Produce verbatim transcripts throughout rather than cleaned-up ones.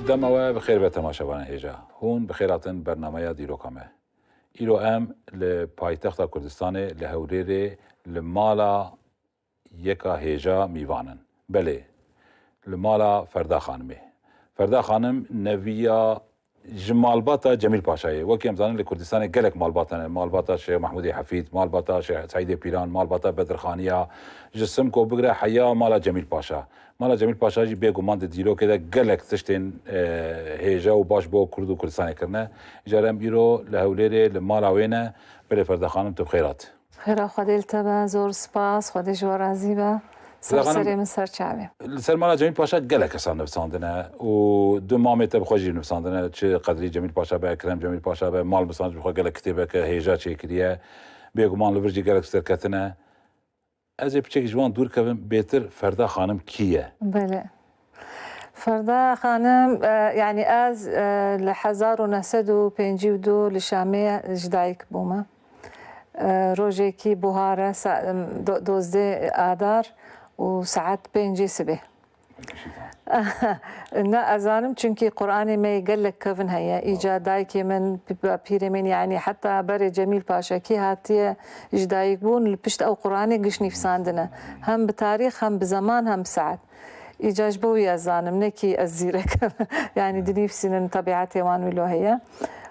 Dema we bi xêr be temaşevanên hêja. Hûn bi xêr hatin bernameya dîroka me. Îro em li paytexta Kurdistanê, li Hewlêrê, li mala yeka hêja mîvan in. Belê, li mala Ferda Xanimê. Ferda Xanim neviya ji malbata Cemîl Paşayê. Wekî em zanin li Kurdistanê gelek malbat hene. Malbata Şêx Mehmûdê Hefîd, malbata Şêx Seîdê Pîran, malbata Bedirxaniya. Ji Simko bigire heya mala Cemîl Paşa. Mala Cemîl Paşa jî bêguman di dîrokê de gelek tiştên, e, hêja û baş bo Kurd û Kurdistanê kirine. Îcar em îro li Hewlêrê li mala wê ne. Belê Ferda Xanim, tu bi xêr hat. Xêra Xwedê li te be, zor spas, Xwedê ji we razî be. Ser Xanim, serê min ser çavê. Li ser mala Cemîl Paşa gelek kesan nivîsandine û du mamê te bi xwe jî nivîsandine. Çi Qedrî Cemîl Paşa be, Ekrem Cemîl Paşa be, mal misanc bi xwe gelek kitêbeke hêja çêkiriye. Bêguman li vir jî gelek serketine. Ez ê piçekî ji wan dûr kevim, bêtir Ferda Xanim kî ye? Belê. Ferda Xanim, e, yanî ez, e, li hezar û neh sed û pêncî û du li Şamê ji dayik bûme. E, rojekî buhar e, sa-, em, do-, dozdeh Adar û saet pêncê sibê. Ne, ez zanim, çunkî Qur'anê me yê gelek kevin heye. Îca dayikê min, p-, p-, pîrê min, yanî heta berê Cemîl Paşa kî hatiye ji dayik bûn, li pişt ew Qur'anê giş nivîsandine. Hem bi tarîx, hem bi zeman, hem bi saet. Îca ji bo wî ez zanim, ne kî ez zîrek im. Yanî dinivîsînin, tebiatê wan wilo heye.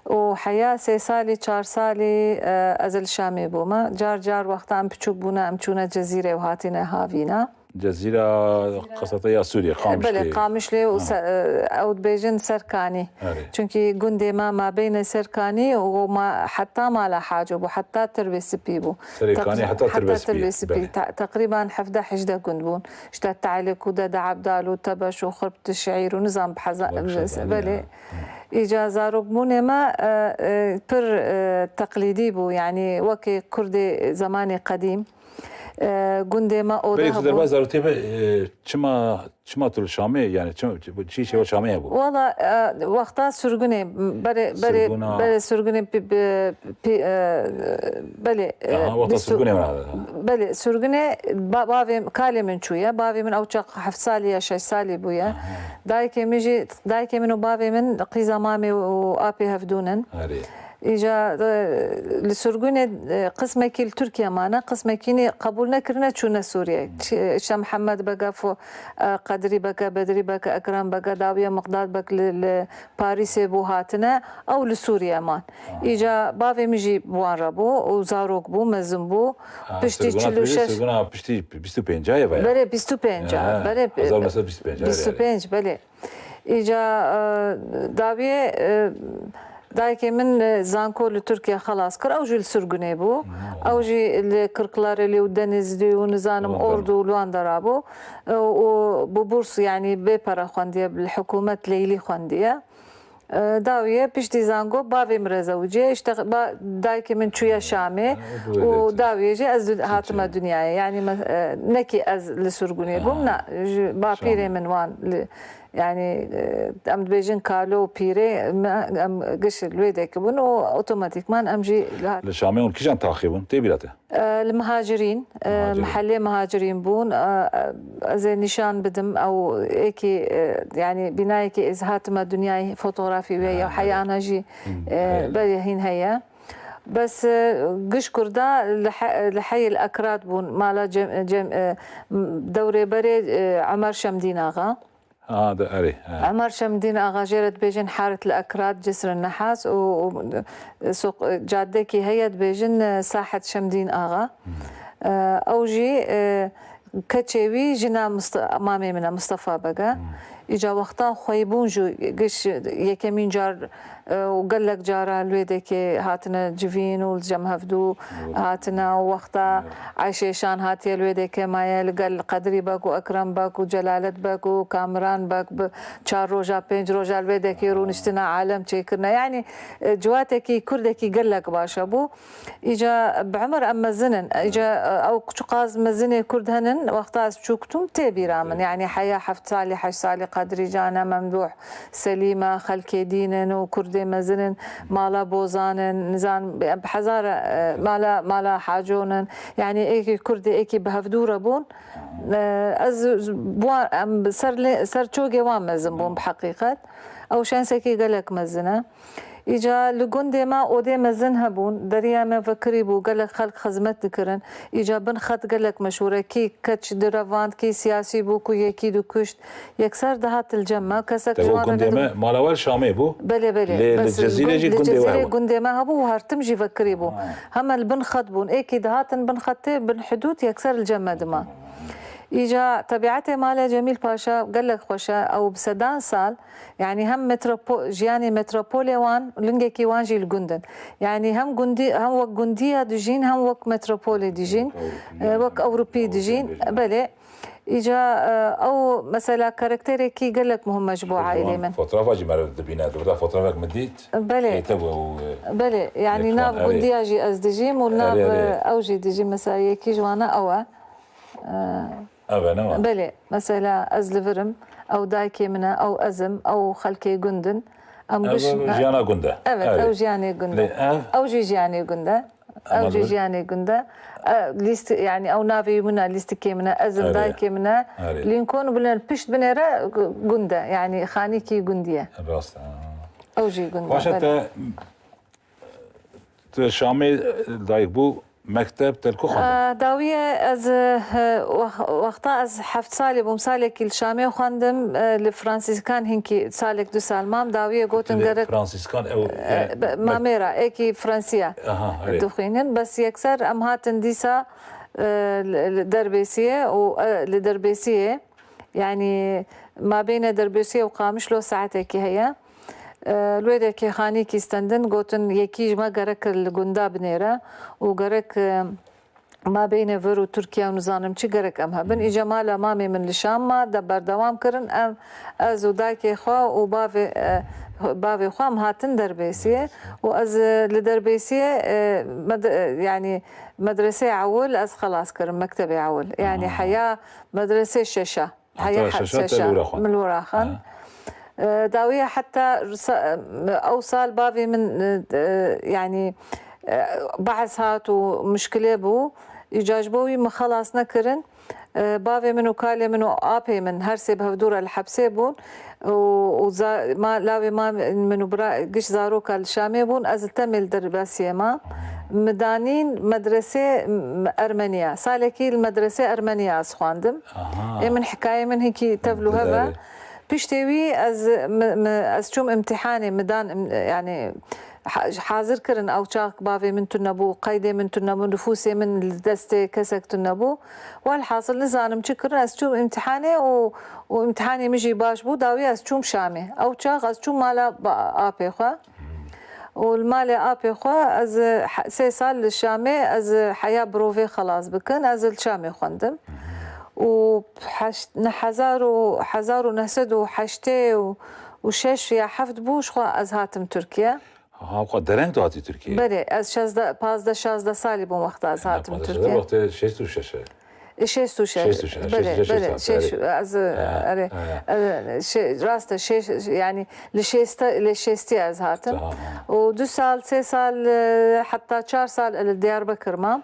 Û heya sê salî, çar salî, e, ez li Şamê bûme. Car car wexta em piçûk bûne, em çûne Cezîrê û hatîne havîna. Cezîra qeseta ya Sûriyê, Qamişlê. Belê, Qamişlê û se-, e, ew dibêjin Serkanî. Erê. Çunkî gundê me mabeyne Serkanî û ma-, heta mala Haco bû, heta Tirbê Spî bû. Serê Kanî heta Tirbê Spî, belê. Te-, teqrîban hevdeh hejdeh gund bûn. İşte Te'lik û Dede Ebdal û Tebeş û Xirb Tiş'îr û nizam bi heza-, belê. Îca zarokbûnê me, e, e, pir, e, teqlîdî bû, yanî wekî Kurdê zemanê qedîm. E, gundê me odeha bû. Belê tu derbas zarokê be, e, çima, çima tu li Şamê, yanî çi, çi, çi şeva Şamê hebû? Wala, e, wexta sürgünê, berê, berê, Sürgüna. Berê sürgünê pi-, pi-, pi-, e, belê, e, Aha, wexta bîst û sürgünê me. Belê, sürgünê ba-, bavê, kalê min çûye. Bavê min ew çax heft salî ya şeş salî bûye. Aha. Dayikê min jî, dayikê min û bavê min qîza mamê û apê hevdûn in. Erê. Îca, e, li sürgünê, e, qismekî li Tirkiye mane, qismekî nî qebûl nekirine, çûne Sûriye. Ç-, işte Mihemed Bege, Fo-, e, Qedrî Bege, Bedrî Bege, Ekrem Bege, dawiye Miqdad Beg li, li Parîsê bû hatine, ew li Sûriye man. Aha. Îca bavê min jî bi wan re bû û zarok bû, mezin bû. Ha, Piştî sürgüna çil û şeş. Sürgüna piştî bîst û pênc ya ve ya. Berê bîst û pênc ya, Ha, berê hezar neh sed bîst û pênc ya, bîst û pênc, erê. Belê. Îca, e, dawiye, e, dayikê min, e, zanko li Tirkiye xelas kir, ew jî li sürgünê bû. Hmm. Ew jî li Kırklareli û Denizli û nizanim Ondan. Ordu û li wan dera bû. E, û bi burs, yanî bê pere xwendiye, li hikûmet leylî xwendiye. E, dawiye piştî zango bavê min re zewiciye. İşte ba-, dayikê min çûye Şamê Ha, û dawiyê jî ez dü-, hatime dinyayê. Yanî me-, e, ne kî ez li sürgünê bûm, Ha. na, ji bapîrê Şamê. min wan li, yanî, e, em dibêjin kalo û pîrê, me, em giş li wê dekibûn û otomatîkman em jî li hat- Li Şamê hûn kîjan taxê bûn? Tê bîra te? E, li Mihacirîn, e, Mihacirîn. Mihellê Mihacirîn bûn. E, e, ez ê nîşan bidim, ew êkî, e, yanî bînayekî ez hatime dinyayê, fotografî wê ye, Ha, heya ana jî, Hmm, e, heye. Berê hîn heye. Bes, e, giş Kurda li he-, li heyê li Ekrat bûn, mala Cem-, Cem-, e, m-, dewrê berê, e, Emer Şemdîn Axa. Ha, de, erê, he. Emer Şemdîn Axa, jê re dibêjin Harit li Ekrat, Cisr Nehas û, û, e, soq-, e, cadekî heye dibêjin, e, Sahet Şemdîn Axa. Hmm. E, ew jî, e, keçê wî jina Must-, mamê min e, Mustafa Beg e. Hmm. Îca wexta xweyî bûn jû giş yekemîn car, e, û gelek cara li wê dekê hatine civîn û li cem hevdû hatine û wexta Ayşê Şan hatiye li wê dekê maye, li gel Qedrî Beg û Ekrem Beg û Celalet Beg û Kamiran Beg bi çar roja, pênc roja li wê dekê rûniştine, alem çêkirine. Yanî, e, ciwatekî kurdekî gelek baş hebû. Îca bi emir em mezin in. Îca, e, ew çiqas mezinê kurd henin, wexta ez çûk tûm tê bîra min. Yanî heya heft salî, heşt salî Qedrî Can e, Memdûh, Selîme, xelkê dîn in û kurdê mezin in, mala Bozan in, nizan, bi hezar, e, mala, mala Hacon in. Yanî êkî kurdê êkî bi hevdû re bûn. E, ez, ez, bi wan, em ser lê, ser çogê wan mezin bûn bi heqîqet. Ew şensekî gelek mezin e. Îca li gundê me odê mezin hebûn, deriya me vekirî bû, gelek xelk xizmet dikirin. Îca bin xet gelek meşhûr e, kî keç direvand, kî siyasî bû, ku yekî dikuşt, yekser dihat li cem me. Kesek Te ji wan re gundê me, nedibû. Mala we li Şamê bû? Belê, belê. Lê li Bes li Cezîrê gund-, jî li gundê we Cezîrê hebû? Gundê me hebû û her tim jî vekirî bû. Ha. Heme li bin xet bûn. Êkî dihatin bin xetê, bin hidûd yekser li cem me dima. Îca tebiatê malê Cemîl Paşa gelek xweş e. Ew bi sedan sal, yanî hem metropo-, jiyanê metropolê wan, lingekî wan jî li gund in. Yanî hem gundî, hem wek gundiya dijîn, hem wek metropolê dijîn, Wek Ewropî. e, wek Ewropî Ewropî dijîn. dijîn. Belê. Îca, e, ew mesela karakterekî gelek muhim e ji bo Ji wan aîlê min. Fotoğrafa jî me re dibîne. Di vir de fotoğrafek min dît. Belê. Hête bû ew, e, Belê. Yanî lêkvan, nav erê. Gundiya jî ez dijîm û nav, Erê, erê. e, ew jî dijî. Mesela yekî ji wana ew e. E, Ev e, ne wa? Belê, mesela ez li vir im, ew dayikê min e, ew ez im, ew xelkê gund in. Em Ev giş jiyana gund e. Evet, Erê. Ew jiyanê gund e. Lê ev? Ew jî jiyanê gund e. Ama Ew jî dur. Jiyanê gund e. E, lîst, yani ew navê min e, lîstikê min e, ez im, Erê. Dayikê min e. Erê. Lincoln bilen pişt binêre gu-, gund e. Yani xanîkî gundî ye. Rast e. Ew jî gund e, Paşa belê. Te, te Şamê dayik bû, mekteb, te li ku xwendin? Aa, dawiye ez, e, wex-, wexta ez heft salî bûm, salekî li Şamê xwendim, e, li Fransîskan hinkî salek du sal mam. Dawiye gotin Dilê gerek, Fransîskan ew, e, e, be-, mek- mamêra, êkî Fransiya Aha, erê. Dixwînin. Bes yekser em hatin dîsa, e, li, li Derbêsiyê û, e, li Derbêsiyê, yanî mabêne Derbêsiyê û Qamişlo saetekî heye. E, li wê derkê xanîkî stendin, gotin, yekî ji me gerek kir li gunda binêre û gerek, e, ma beynê vir û Tirkiye û nizanim çi gerek em hebin. Îca mala mamê min li Şam ma de berdewam kirin. Em, ez û dayikê xwe û bavê, e, bavê xwe em hatin Derbêsiyê û ez, e, li Derbêsiyê, e, med-, e, yanî medreseyê ewil ez xelas kirim, mektebê ewil. Yanî heya medresê şeşa. Heya Heta he-, şeşa te şeşa, li wir a xwend. Min li wir a xwend. Ha. E, dawiya heta sa-, ew sal bavê min, e, e, yanî, e, behs hat û muşkilê bû. Îca ji bo wî min xelas nekirin. E, bavê min û kalê min û apê min her sê bi hevdû re li hepsê bûn. Û, û za-, ma, lawê ma min û bira giş zaroka li Şamê bûn. Ez li Temê li Derbasiyê ma. Min danîn medresê, m-, Ermeniya. Salekî li medresê Ermeniya ez xwendim. Aha. Ê min hikayê min hinkî tevlû Didare. Heve. Piştê wî ez, mi, mi, ez çûm imtîhanê, mi dan im-, yani ha-, hazir kirin ew çax bavê min tune bû, qeydê min tune bû, nifûsê min li destê kesek tune bû. Welhasil nizanim çi kirin, ez çûm imtîhanê û, û imtîhanê min jî baş bû, dawî ez çûm Şamê. Ew çax ez çûm mala ba-, apê xwe. Û li malê apê xwe ez, he-, sê sal li Şamê ez heya birovê xelas bikin, ez li Şamê xwendim. Û heşt-, ne hezar û, hezar û neh sed û heştê û şeş ya heft bû, ji xwe ez hatim Tirkiye. Ha, xwe dereng tu hatî Tirkiyeyê? Belê, ez şezdeh, pazdeh, şazdeh salî bûm wexta ez Ha, hatim pazdeh, Tirkiye. Wextê şêst û şeş e. E, şêst û şeş. Şêst û şeş, Belê, şêst û şeş belê, salî, şêst, erê. ez, Ha, erê, ha. Şê, rast e, şêş, yani li şêste, li şêstî ez hatim. Tamam. Û du sal, sê sal, e, heta çar sal li Diyarbekir mam.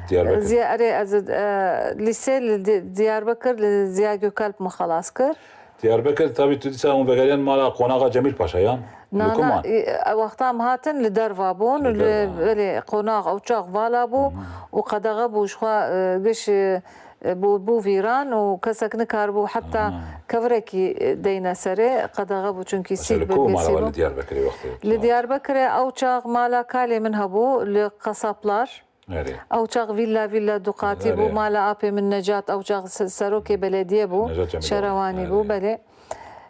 Diyarbekir. Ziya, erê, ez, e, lîse li Di-, Diyarbekir li Ziya Gökalp min xelas kir. Diyarbekir, tabî tu dîsa hûn vegeriyan mala qonaxa Cemîl Paşa yan? Li Na, ku na, man? e, e, wexta em hatin li derva bûn, Li li, derva. Belê, qonax ew çax vala bû û qedexe bû ji xwe, e, giş, e, e, bû, bû vîran û kesek nikaribû heta Ha. kevirekî, e, deyne serê, qedexe bû, çunkî Mesela sîl li ku mala bingehîn we bû. Li Diyarbekirê wextê? Li Diyarbekirê ew çax mala kalê min hebû, li Qesaplar. Erê. Ew çax vîlla vîlla du qatî bû. Erê. Mala apê min Necat, ew çax se-, serokê belediyê bû. Necat Cemîloğlu. Şerewanî bû, Erê. Belê.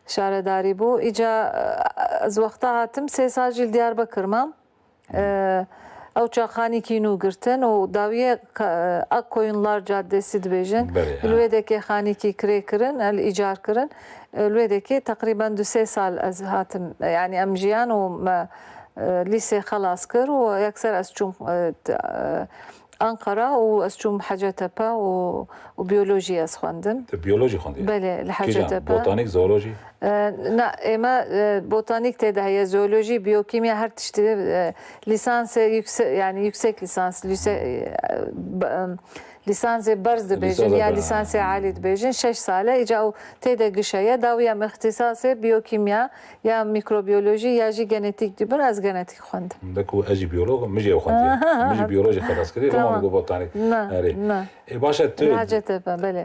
Şaredarî bû. Îca, e, ez wexta hatim, sê sal jî li Diyarbekir mam. E, ew çax xanîkî nû girtin û dawiyê ka-, Akkoyunlar Caddesi dibêjin. Belê, Li ha. Wê dekê xanîkî kirê kirin, el îcar kirin. E, li wê dekê teqrîben du sê sal ez hatim. Yani em jiyan û me, e, lîsê xelas kir û yekser ez çûm, e, t-, e, Ankara û ez çûm Hecetepe û, û biyolojî ez xwendim. Tu biyolojî xwendî? Belê, li Kîjan? Hecetepe. Botanîk, zoolojî? E, na, ême, e, botanîk tê de heye, zoolojî, biyokîmya, her tiştî, e, lîsansê yukse-, yani yüksek lisans, lise-, e, b-, em, Lîsansê berz dibêjin ya lîsansê alî dibêjin, şeş sal e, îca ew tê de giş heye, dawiya min îxtîsasê biyokîmya ya mîkrobiyolojî ya jî genetîk dibin, ez genetîk xwendim. De ku ez jî biyolog im, min jî ew xwendiye. Aha, aha. Min jî biyolojî xelas kiriye, Tamam. Roma min got botanîk. Na, Erê. na. Ê, baş e tu, Bi hacetê be, belê.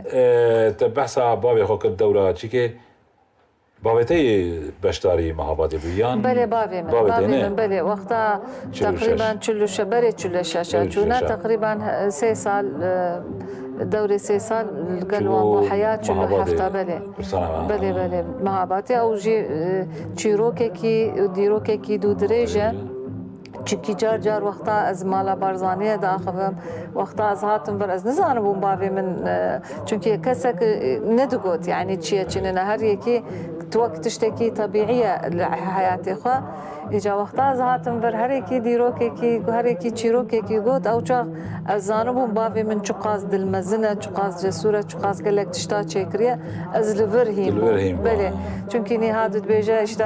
e, te behsa bavê xwe kir dewra çikê? Bavê te yê beşdarî Mehabadê bû yan? Belê, bavê min. Bavê te Bavê ne? min, belê. Wexta Çil û şeş. teqrîben çil û şeş, berê çil û şeş Berê çûne, çil û şeş. teqrîben, e, sê sal, e, dewrê sê sal li gel Çû wan bû heya, çil û heft Mehabadê. belê. Kursana me, Belê, ha. belê. Mehabadê ew jî, e, çîrokekî, dîrokekî dû dirêj e. Çimkî car car wexta ez mala Barzaniyê diaxivim, wexta ez hatim vir, ez nizanibûm bavê min, e, çimkî kesek, e, nedigot, yanî çi ye çi nine, her yekî wek tiştekî tebîî ye li heyatê xwe. Îca wexta ez hatim vir, her yekî dîrokekî, her yekî çîrokekî got, ew çax ez zanibûm bavê min çiqas dilmezin e, çiqas cesûr e, çiqas gelek tişta çêkiriye, ez li vir hîn Li vir bûm. hîn bûm, Belê. ha. Çimkî niha dibêje, işte,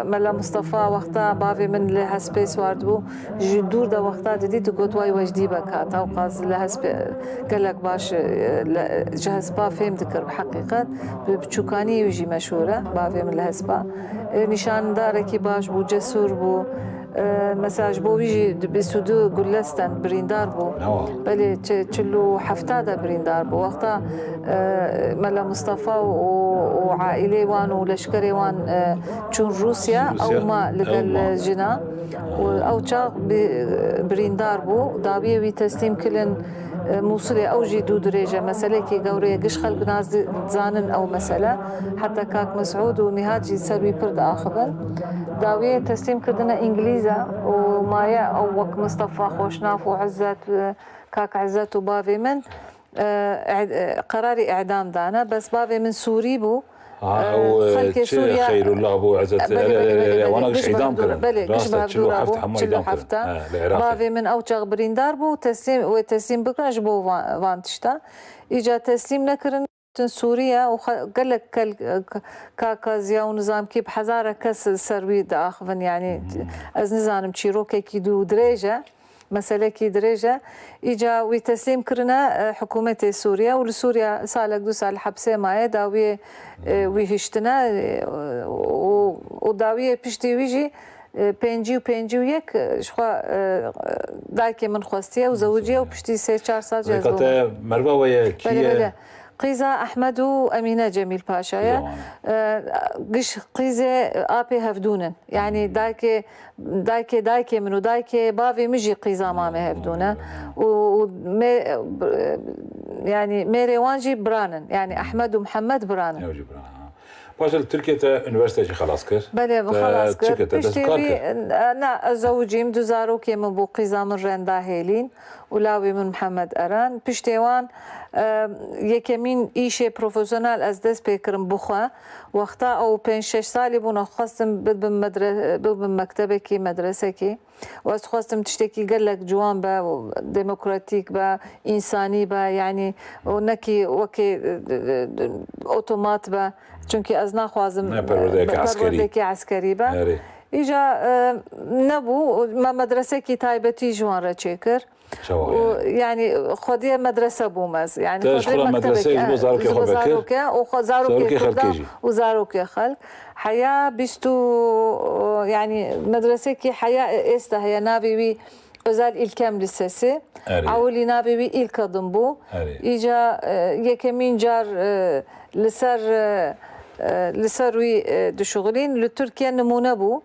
Mela Mustafa wexta bavê min li hespê siwar dibû, ji dûr de wexta didî, digot, "Way wejdî be ka, tewqas li hespê gelek baş, e, li, ji hespa fêm dikir bi heqîqet." Bi biçûkanî wî jî meşhûr e, bavê min li hespa. E, nîşandarekî baş bû, cesûr bû. E, mesela ji bo wî jî di bîst û du gulle stend, birîndar bû. Ewa. Belê, çi-, çil û hefta de birîndar bû. Wexta, e, Mela Mustafa û, û aîlê wan û leşkerê wan, e, çûn Rûsya, Rûsya, ew ma li ew gel ma. jina. Û ew çax bi-, birîndar bû. Dawiyê wî teslîm kirin, e, Mûsilê, ew jî dû dirêj e. Meselekî gewre ye. Giş xelk nas di-, zanin ew mesele. Heta Kak Mesûd û Nîhat jî ser wî pir diaxivin. Dawiyê teslîm kirdine Îngilîza û maye ew wek Mistefa Xweşnaf û Izzet, e, Kak Izzet û bavê min, e, e, qerarî îdam dane. Bes bavê min Sûrî bû. Ha, E, ew, e, xelkê çi Sûriye Xeyrullah bû, Izzet, E, belê, belê, belê, belê, wana giş giş bi hevdû re, idam kirin. belê, giş Rast bi e, hevdû re çil û heft bû, hema çil û idam kirin. heft e. He, li Iraqê. Bavê min ew çax birîndar bû, teslîm, wê teslîm bikin ji bo van, van tişta. Îca teslîm nekirin, Sûriye û xwe-, gelek kel-, k-, kakaziya û nizamkî bi hezara kes ser wî diaxivin, yanî Hmm. ez nizanim çîrokekî dû dirêj e. Meselekî dirêj e. Îca wî teslîm kirine, e, hikûmetê Sûriye û li Sûriye salek du sal hepsê maye, dawiyê, e, wî hiştine, e, û, û dawiyê piştî wî jî, e, pêncî û pêncî û yek, e, ji xwe, e, dayikê min xwestiye û zewiciye û piştî sê çar sal jî ez Rêka bûme. te merva we ye, kî Belê, ye? belê. Qîza Ehmed û Emîne Cemîl Paşa ye. Tamam. E, giş qîzê apê hevdûn in. Yanî dayikê, dayikê dayikê min û dayikê bavê min jî qîza mamê hevdûn e. Û, û me, yanî mêrê wan jî biran in. Yanî Ehmed û Mihemed biran in. Ew jî biran, ha. Paşê li Tirkiyê te unîversîte jî xelas kir. Belê, Te xelas çi kir. kir? Te dest Piştî kar wî, kir? e, na, ez zewicîm, du zarokê min bû, qîza min Renda Hêlîn û lawê min Mihemed Eren. Piştê wan, e, yekemîn îşê profesyonel ez dest pê kirim bi xwe. Wexta ew pênc şeş salî bûn, ez xwestim bibim medre-, bibim mektebekî, medresekî. Û ez xwestim tiştekî gelek ciwan be, demokratîk be, însanî be, yanî û nekî wekî, e, e, e, otomat be. Çunkî ez naxwazim, Ne perwerdeyeke e, eskerî. perwerdeyeke eskerî be. Erê. Îca, e, nebû, me medresekî taybetî ji wan re çêkir. Çawa Û yani? yanî xwediyê medrese bûm ez. Yani Te ji xwediyê xwe re mektebekê, medreseyê ji bo zarokê ji xwe bo vekir? zarokê û xwe zarokê Zarokê kurda xelkê jî. û zarokê xelk. Heya bîst û, yani medresekî heya êsta heye, navê wî Özel İlkem Lisesi. Erê. Ewilî navê wî İlkadın bû. Erê. Îca, e, yekemîn car, e, li ser, e, e, li ser wî, e, dişuxulîn. Li Tirkiye nimûne bû.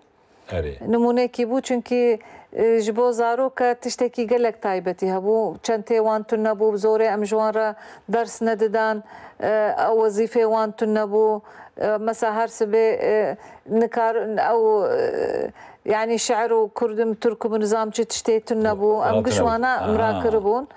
Erê. Nimûnekî bû, çunkî, e, ji bo zaroke tiştekî gelek taybetî hebû. Çentê wan tune bû, zorê em ji wan re ders nedidan, e, ew wezîfê wan tune bû. E, mesela her sibê, e, nikar, ew, e, yani şiir û kurdim, turkum û nizam çi tiştê tune bû. Em Aa, giş tune bû. wana Aha. mirakiribûn.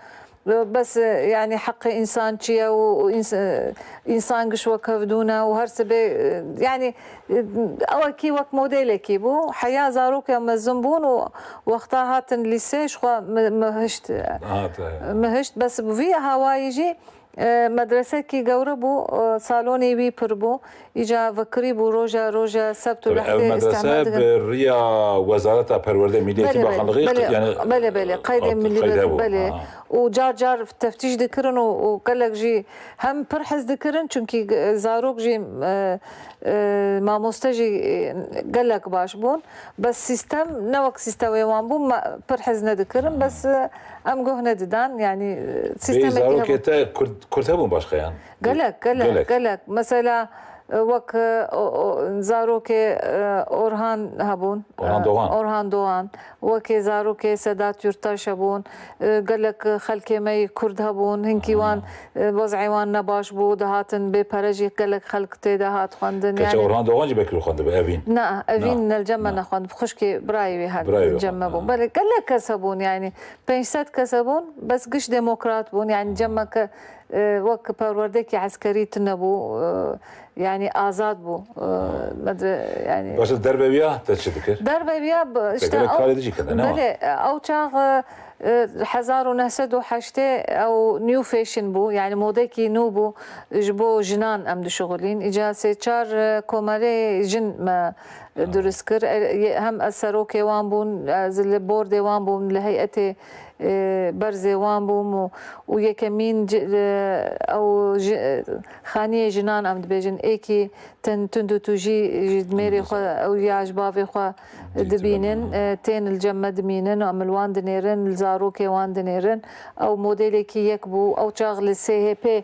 Bes, e, yani heqê însan çi ye û, û îns-, e, însan giş wek hevdûn e û her sibê, e, yani, e, ew wekî wek modelekî bû. Heya zarokê mezin bûn û wexta hatin lîse, ji xwe mi-, mi hişt, Hat, e. mi hişt. Bes bi vî hawayî jî, e, medresekî gewre bû, e, salonê wî pir bû. Îca vekirî bû, roja, roja sebt û Tabii, ev lehdê medrese îstîhmar dikin. bi riya Wezareta Perwerdê Millî Belê, Yekî belê, Bakanlığı, belê, yani, belê, belê, qeydê hat, millî qeyd be-, hebû. belê. Ha. û car car teftîş dikirin û, û gelek jî hem pir hez dikirin, çunkî, e, zarok jî, e, e, mamoste jî, e, gelek baş bûn. Bes sîstem ne wek sîstemê wan bû, me pir hez nedikirin, bes, e, em guh nedidan, yanî, e, Bê sîstemekî zarokê hebû. Te Kurd, Kurd hebûn başqa yan? Gelek, gelek, Gelek. Gelek. Mesela, e, wek, e, o, o, zarokê, e, Orhan hebûn. Orhan E, Doğan. Orhan Doğan. Wekê zarokê Sedat Yurttaş hebûn. E, gelek xelkê me yê Kurd hebûn. Hinkî wan, e, wez'ê wan nebaş bû. Dihatin bê pere jî gelek xelk tê de hat xwendin. Keça Yani Orhan Doğan jî belkî xwendibe, Evîn. Na, Evîn Na, ne li cem me na. Nexwend. Xwişkê birayê wê hat Birayê wê cem me xwend, bûn. ha. Belê gelek kes hebûn yani. Pênc sed kes hebûn. Bes giş demokrat bûn. Yani cem me ke, e, wek perwerdekî eskerî tune bû. E, yani azad bû. E, medre, yani Başa derve wiya te çi dikir? Derve wiya b-, işte gerek ew, karê dijî kene, ne wa? Belê, ew çax, e, e, hezar û neh sed û heştê ew new fashion bû, yani modekî nû bû, ji bo jinan em dişuxulîn. Îca sê çar, e, komelê jin me, e, durust kir. E, ye-, hem ez serokê wan bûn, ez li bordê wan bûm, li heyetê, e, berzê wan bûm û, û yekemîn ci-, e, ew ji-, e, xaniyê jinan em dibêjin, êkî Tin-, tund û tûjî ji mêrê xwe ew ya ji bavê xwe dibînin, e, tên li cem me dimînin û em li wan dinêrin, li zarokê wan dinêrin. Ew modelekî yek bû. Ew çax li S H P, e,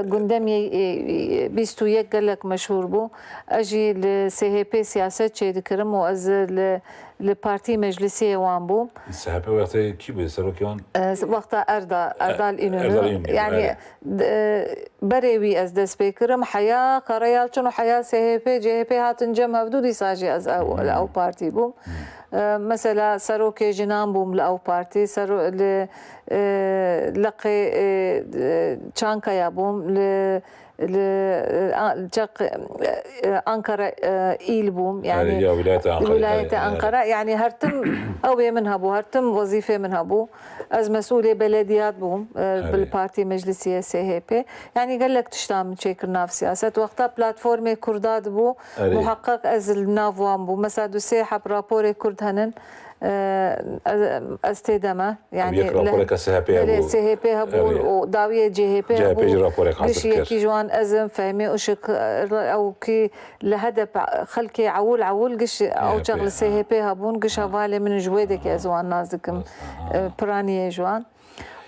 gundemê, e, bîst û yek gelek meşhûr bû. Ez jî li S H P siyaset çêdikirim û ez li, li partî meclisiyê wan bûm. S H P wextê kî bû serokê wan? E, wexta Erda-, E, Erdal Erdal İnönü. İnönü, Yani, belê. D-, e, berê wî ez dest pê kirim. Heya Kara Yalçın û heya S H P, C H P hatin cem hevdû, dîsa jî ez ew, li ew partî bûm. E, mesela serokê jinan bûm li ew partî, sero-, li, e, Leqê, e, e, Çankaya bûm, li, li, e, a-, Çek-, e, e, Ankara, e, îl bûm. Erê, Yani ya, wîlayeta Ankarayê, wîlayeta erê, erê. Ankara, yani her tim ew ê min hebû, her tim wezîfê min hebû. Ez mesûlê belediyat bûm, e, Erê. Bil partî meclisiye S H P. Yani gelek tişta min çêkir nav siyaset. Wexta platformê Kurda dibû, Erê. Muhaqqeq ez li nav wan bûm. Mesela du sê heb raporê Kurd henin, e, ez, ez tê de me. Yani Yek li raporeka S H P Belê, hebû. S H P hebûn Erê. Û dawiyê C H P C H P hebû. Jî rapore Giş hazir kir. Yekî ji wan ez im, Fehmî Işık, e, ew kî li H D P xelkê ewil ewil giş ew çax li S H P hebûn, giş hevalê min ji wê dekê ez wan nas dikim. Rast, aha. E, piraniyê ji wan.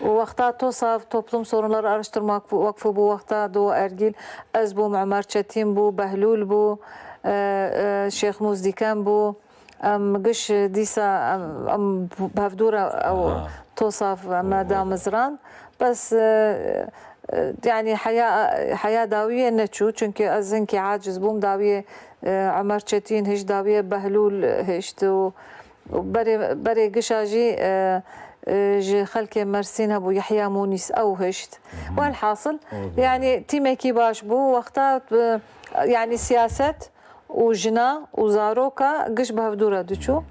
Û wexta TOSAV, Toplum Sorunları Araştırma Vakfı, Vakfı bû, wexta Doğu Ergîl, ez bûm, Ömer Çetin bû, Behlûl bû, e, e, Şêx Mûz Dîken bû. Em giş dîsa em, em bi hevdû re ew Ha. TOSAV me damizrand. Bes, e, e, yani heya, heya dawiyê neçû, çunkî ez hinkî aciz bûm, dawiyê, e, Ömer Çetin hişt, dawiyê Behlûl hişt û, û berê, berê gişa jî, e, e, ji xelkê Mersîn hebû, Yehya Mûnîs, ew hişt. Welhasil, Oldu. Yani tîmekî baş bû, wexta, e, yani siyaset û jina û zaroka giş bi hevdû re diçû.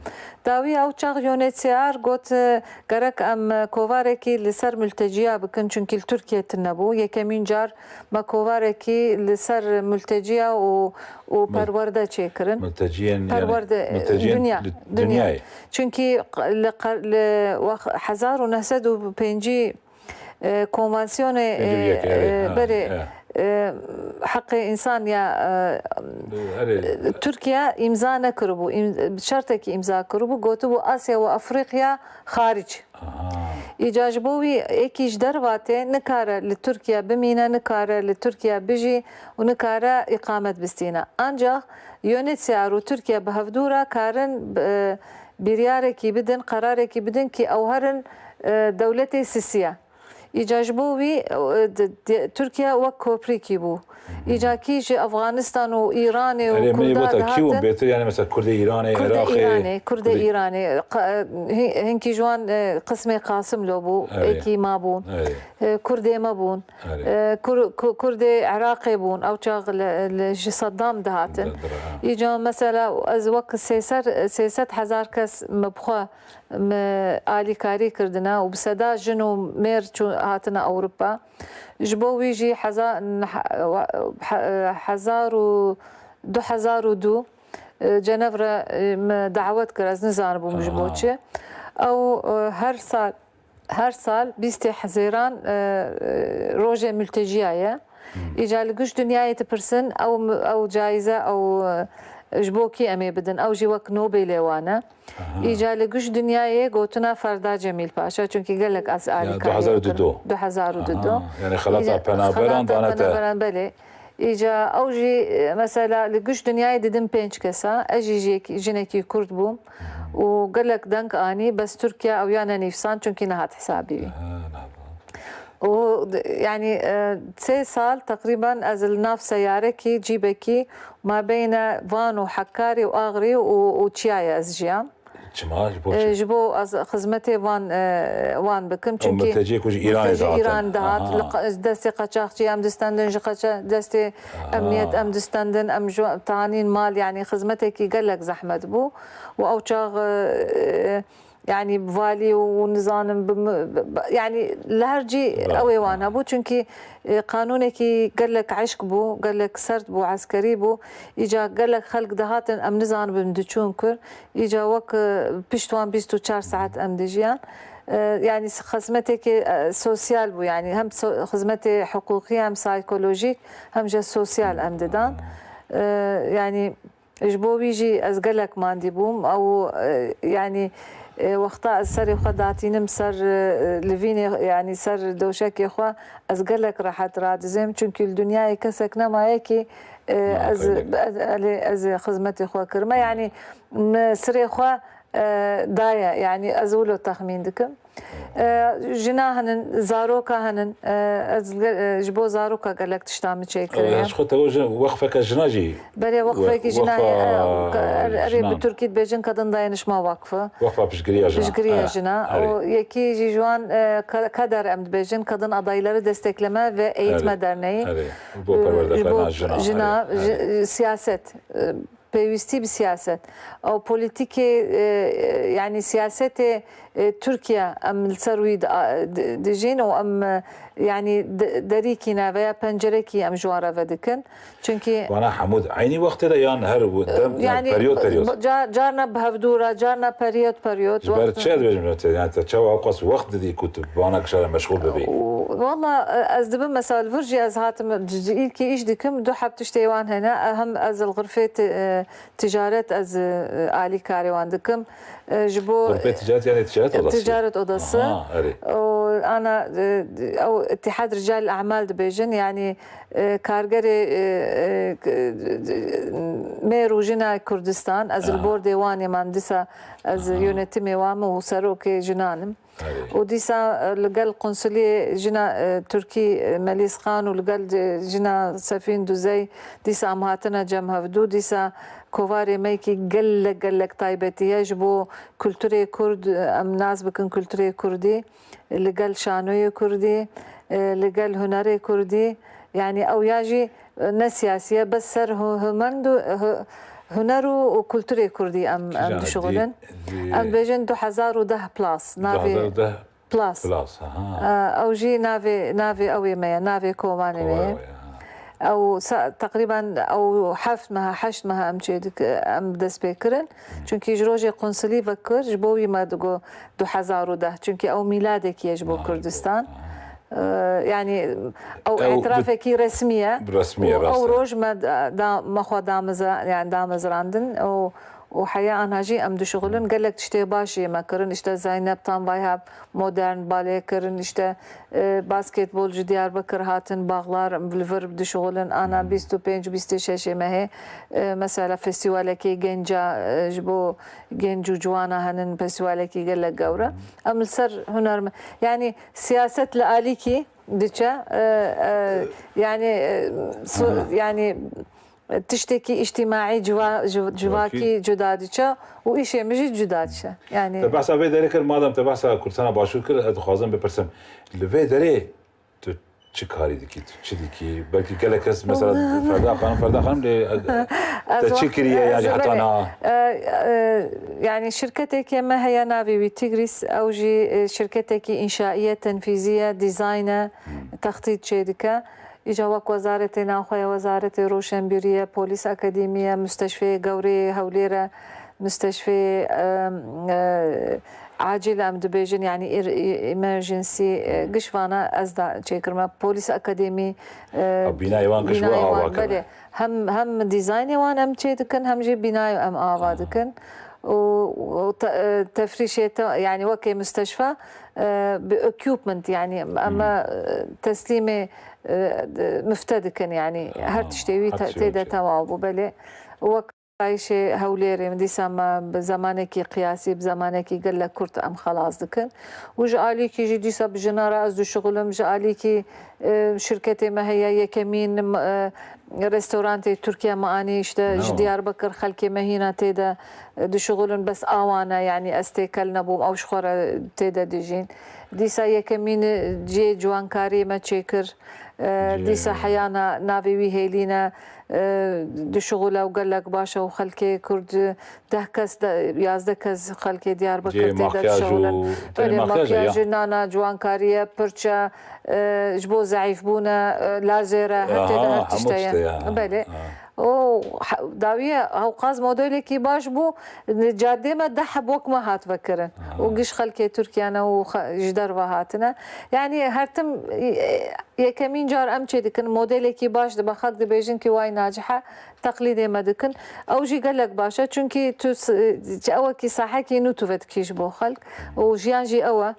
Dawî ew çax U N H C R got, e, gerek em, e, kovarekî li ser mülteciya bikin, çunkî li Tirkiye tune bû. Yekemîn car me kovarekî li ser mülteciya û, û Mil-, perwerde çêkirin. Mülteciyên, yani, Perwerde, mülteciyên dünya, di-, dünya. Dünyayê. Çunkî li qer-, li wex-, hezar û neh sed û pêncî e, konvansiyonê, Pêncî û yek, e, evet, e, ha, berê, evet. e, heqê însan ya, e, Erê. Tirkiye îmza nekiribû. Îm-, şertekî îmza kiribû, gotibû Asya û Afrîqya xaric. Aha. Îca ji bo wî êkî ji derva tê, nikare li Tirkiye bimîne, nikare li Tirkiye bijî û nikare îqamet bistîne. Ancax U N H C R û Tirkiye bi hevdû re karin, e, biryarekî bidin, qerarekî bidin kî ew herin, e, dewletê sisiye. Îca ji bo wî, e, di, di, Tirkiye wek koprîkî bû. Îca kî ji Afganistan û Îranê û Erê, min ê Kurda gota kî bû dihatin? Bêtir, yani mesela Kurdê Îranê, Kurdê Iraqê, Îranê, Kurdê Kurdê Îranê, qa-, hin-, hinkî ji wan, e, qismê Qasim lo bû, Erê. Êkî ma bûn. Erê. E, Kurdê me bûn. Erê. E, Kur-, Ku-, Kurdê Iraqê bûn, ew çax li, li, ji Saddam dihatin. Di-, di-, ha. Îca mesela ez wek sê sed, sê sed hezar kes min bi xwe me alîkarî kirdine û bi seda jin û mêr çû-, hatine Ewropa. Ji bo wî jî heza-, he-, hezar û du hezar û du, e, Cenevre, e, me dawet kir, ez nizanibûm ji bo Aha. çi. Ew, e, her sal her sal bîstê Hezêran, e, e, rojê mülteciya ye. Îca li giş dinyayê dipirsin, ew, ew cayîze, ew, e, ji bo kî em ê bidin? Ew jî wek Nobelê wan e. Îca li giş dinyayê gotina Ferda Cemîl Paşa, çunkî gelek ez alîkarî kir. Du hezar û du. Du hezar û du. Aha, yani xelata penaberan dane te. Penaberan, belê. Îca ew jî, e, mesela li giş dinyayê didin pênc kesa, ez jî jiyek-, jinekî Kurd bûm û gelek deng anî, bes Tirkiye ew ya nenivîsand, çunkî nehat hesabî wî. Aha, nehat. Û d-, yani, e, sê sal teqrîben ez li nav seyarekî, cîbekî, mabeyne Van û Hekarî û Axrî û, û Çiyayê ez jiyam. Çima? Ji bo çi? E, ji bo ez xizmetê wan, e, wan bikim. Ew çunkî mülteciyê ku ji Îranê dihat. Mültecî Îran dihat. Aha. Li qa-, destê qaçaxçî em distendin, ji qaça-, destê emniyet em distendin, em ji tanîn mal, yani xizmetekî gelek zehmet bû. Û ew çax, e, e, yani valî û nizanim bi mi-, bi-, bi-, yani li her cî ew ê wan hebû. Çunkî, e, qanûnekî gelek eşk bû, gelek sert bû, eskerî bû. Îca gelek xelk dihatin, em nizanibin diçûn kur. Îca wek, e, pişt wan bîst û çar saet em dijiyan. E, yani xizmetekî, e, sosyal bû, yani hem so-, xizmetê hiqûqî hem saykolojîk hem jî sosyal em didan. E, yani Ji bo wî jî ez gelek mandî bûm. Ew, e, yanî, e, wexta ez serê xwe datînim ser, e, livînê, yanî ser dewşekê xwe, ez gelek rehet radizêm. Çunkî li dinyayê kesek nemaye kî, e, ez, ez, elê, ez ê xizmetê xwe kirime. Yanî min sirê xwe, e, daye. Yanî ez wilo texmîn dikim. E, jina hinin, zaroka hinin. E, ez ge-, e, ji bo zaroka gelek tişta min çêkiriye. Ew, ji xwe tewo jin, wexfeke jina jî. Belê, wexfekî jina heye, e, erê bi tirkî dibêjin Kadın Dayanışma Vakfı. Wexfa piştgiriya jina. Piştgiriya jina. Û yekî jî ji wan, e, ka-, kader em dibêjin, Kadın Adayları Destekleme ve Eğitme Derneği. Erê. Bo perwerdekirina jina. Jina, siyaset. E, pêwîstî bi siyaset. Ew polîtîkê, e, e, yanî siyasetê, e, Tirkiye em li ser wî di-, a-, di-, dijîn û em, e, yanî de-, derîkî ne veya pencerekî em ji wan re vedikin. Çunkî wana hemû di eynî wextê de yan her wi-, dem, yan periyot, periyot? Ca-, carna bi hevdû re, carna periyot, periyot. Ji ber çi dibêjim te, yani te çawa ew qas wext didî ku tu bi wana kişa re meşxûl bibî? Wala, e, ez dibim mesela li vir jî ez hatim, c-, c-, îlkî îş dikim, du heb tiştê wan hene. Hem ez li xirfê ti-, e, ticaret ez, e, alîkarê wan dikim. E, ji bo Xirfê ticaret yani ticaret odası? Ticaret odası. Aha, erê. O, ana, e, ew Îtîhad Rical E'mal dibêjin, yani, e, kargerê, e, e, mêr û jina Kurdistan, ez li bordê wan ê, man dîsa ez yönetimê wan im û serokê jinan im. Û dîsa, e, li gel qunsuliyê jina, e, Tirkî, e, Melîs Xan û li gel, e, jina Sefîn Duzey dîsa em hatine cem hevdû. Dîsa kovarê me kî gelek, gelek taybetî ye ji bo kulturê Kurd, e, em nas bikin kulturê Kurdî, li gel şanoyê Kurdî, e, li gel hunerê Kurdî. Yani ew ya jî, e, ne siyasî ye, bes ser hu-, huner û, hu-, huner û, û kulturê Kurdî em, em dişuxulin. Em dibêjin du hezar û deh plus, navê du hezar û deh plus. Plus, aha. E, ew jî navê, navê ew ê me ye, navê komanê me ye. Ew sa-, teqrîben ew heft meha, heşt meha em çê dik-, em dest pê kirin. Çunkî ji rojê qunsulî vekir, ji bo wî me digo du hezar û deh. Çunkî ew mîladekî ye ji bo Kurdistan. E, yani ew îtirafekî resmî ye. Resmî ye, rast e. Ew roj me da, da, me xwe damiza-, yani damezrandin. Û, û heya anha jî em dişuxulin. Gelek tiştê baş jî me kirin. İşte Zeynep Tanvay Hab modern balê kirin, işte, e, basketbol ji Diyarbekir hatin, Bağlar, em li vir dişuxulin, ana bîst û pênc bîst û şeş mehê, e, mesela festîvalekê genca, e, ji bo genc û ciwana henin, festîvalekî gelek gewre. Em li ser hunerme-, yani siyaset li alîkî diçe, e, e, yani, e, su-, yani, tiştekî îctîmaî civa-, civ-, civakî cuda diçe û îşê min jî cuda diçe. Yani Te behsa vê derê kir, madem te behsa Kurdistana Başûr kir, ez dixwazim bipirsim. Li vê derê tu çi karî dikî, tu çi dikî? Belkî gelek kes mesela Ferda Xanim, Ferda Xanim lê, e, te çi kiriye yani heta niha? E, e, yani şirketekê me heye navê wî Tigris, ew jî, e, şirketekî înşaiye, tenfîziye, dîzayne, textît çê dike. Îca wek Wezaretê Navxwe ye, Wezaretê Roşenbîrî ye, Polîs Akademî ye, Musteşfeyê Gewrê yê Hewlêr e, Müsteşfê, e, e, acil em dibêjin, yani ir-, i-, emergency, e, giş vana ez da çêkirme. Polis akademî, e, Ew bînayê wan giş bînayê wan, ava kirine. Belê. Hem, hem dîzaynê wan em çê dikin, hem jî bînayê em ava dikin. Û, û te-, e, tefrîşê te-, yani wekê müsteşfa, e, bi equipment, yani em, e, teslîmê, e, de-, mifte dikin, yani her tiştê wî te-, tê de tewaw bû, belê. Wek Niştayîşê Hewlêrê, dîsa me bi zemanekî qiyasî, bi zemanekî gelek kurt em xelas dikin. Û ji alîkî jî dîsa bi jinan re ez dişuxilim, ji alîkî, e, şirketê me heye, yekemîn, e, restorantê Tirkiye me anî, işte ji Diyarbekir xelkê me hîna tê de, e, dişuxilin, bes awan e, yanî ez têkel nebûm, ew ji xwe re tê de dijîn. Dîsa yekemîn cihê ciwankariyê me çêkir, e, dîsa heya na-, navê wî hêlîne, e, dişuxile û gelek baş e û xelkê Kurd deh kes de, yazdeh kes xelkê Diyarbekir tê de dişuxilin. Belê, makyaj jî, nana, ciwankariye, pirçe, e, ji bo zeîfbûne, e, lazere, her tê de her tişte ye. Belê. Û he-, dawiye hewqas modelekî baş bû, li cadê me deh heb wek me hat vekirin. Û giş xelkê Tirkiye ne û xe-, ji derve hatine. Yani her tim, e, Yekemîn car em çê dikin, modelekî baş dibe, xelk dibêjin kî way nacihe, teqlîdê me dikin. Ew jî gelek baş e, çunkî tu s-, ewekî sahekî nû tu vedikî ji bo xelk û jiyan jî ew e.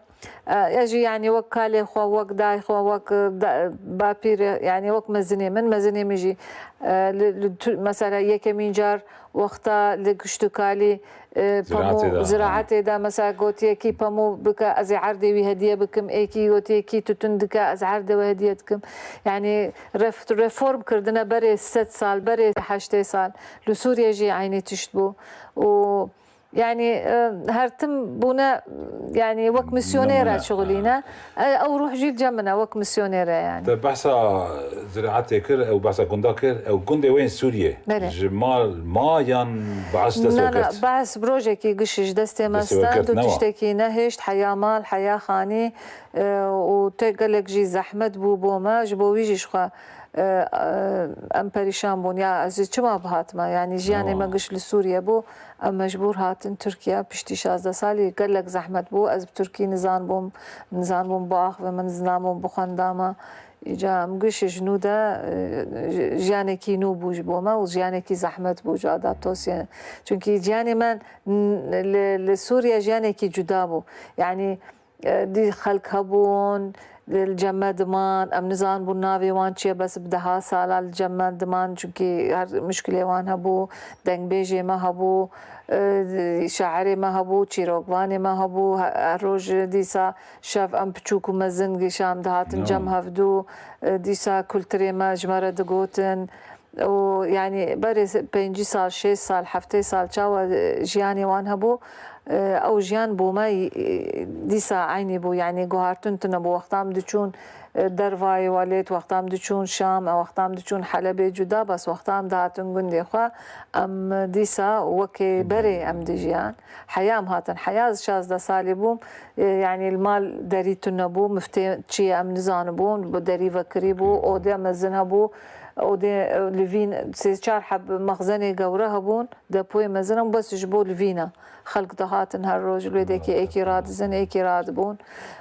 E, ez jî, yanî wek kalê xwe, wek dayê xwe, wek, e, da-, bapîrê, yanî wek mezinê min, mezinê min jî, e, li, li tu-, mesela yekemîn car wexta li kişt û kalî, e, pemû, ziraetê de, mesela gotiye kî pemû bike, ez ê erdê wî hediye bikim, ê kî gotiye kî tutun dike, ez erdê we hediye dikim. Yani ref-, reform kirdine berê sed sal, berê heştê sal. Li Sûriye jî eynî tişt bû. Û yani, e, her tim bûne, yani wek misyonêr e şixulîne. E, ew ruh jî li cem min e, wek misyonêr e yani. Te behsa ziraetê kir, ew behsa gunda kir, ew gundê wê yên Sûriyê. Belê. Ji mal ma yan behs dest we kir? Na, na, behs bi rojekî giş ji destê me stand û tiştekî nehişt, heya mal, heya xanî, e, û te gelek jî zehmet bû bo me, ji bo wî jî ji xwe, e, e, em perîşan bûn. Ya ez ê çima bihatime? Yani jiyanê me giş li Sûriye bû, em mecbûr hatin Tirkiye. Piştî şazdeh salî gelek zehmet bû. Ez bi tirkî nizanbûm, nizanbûm biaxivim, nizanbûm bixwendama. Îca em giş ji nû de, e, ji-, jiyanekî nû bû ji bo me û jiyanekî zehmet bû ji adaptasyon. Çunkî jiyanê me n-, li, li Sûriye jiyanekî cuda bû. Yani, e, dî xelk hebûn, li cem me diman, em nizanbûn navê wan çi ye, bes bi deha sala li cem me diman, çunkî her muşkilê wan hebû, dengbêjê me hebû, e, şairê me hebû, çîrokvanê me hebû, he-, her roj dîsa şev em piçûk û mezin gişan dihatin cem hevdû, e, dîsa kulturê me ji me re digotin. Û, yani, berê pêncî sal, şêst sal, heftê sal çawa, e, jiyanê wan hebû, e, ew jiyan bo me, e, dîsa eynî bû. Yani, guhartin tune bû. Wexta em diçûn, e, dervayê welêt, wexta em diçûn Şam, e, wexta em diçûn Helebê cuda, bes wexta em dihatin gundê xwe, em dîsa wekê berê em dijiyan. Heya em hatin. Heya ez şazdeh salî bûm. E, yani li mal derî tune bû, miftê çi ye em nizanibûn, bi derî vekirî bû, odê mezin hebû, odê, e, li vîn sê çar heb mexzenê gewre hebûn, depoyê mezin hebûn, bes ji bo li vîna. Xelk dihatin her roj, li wê dekê êkî radizin, êkî radibûn.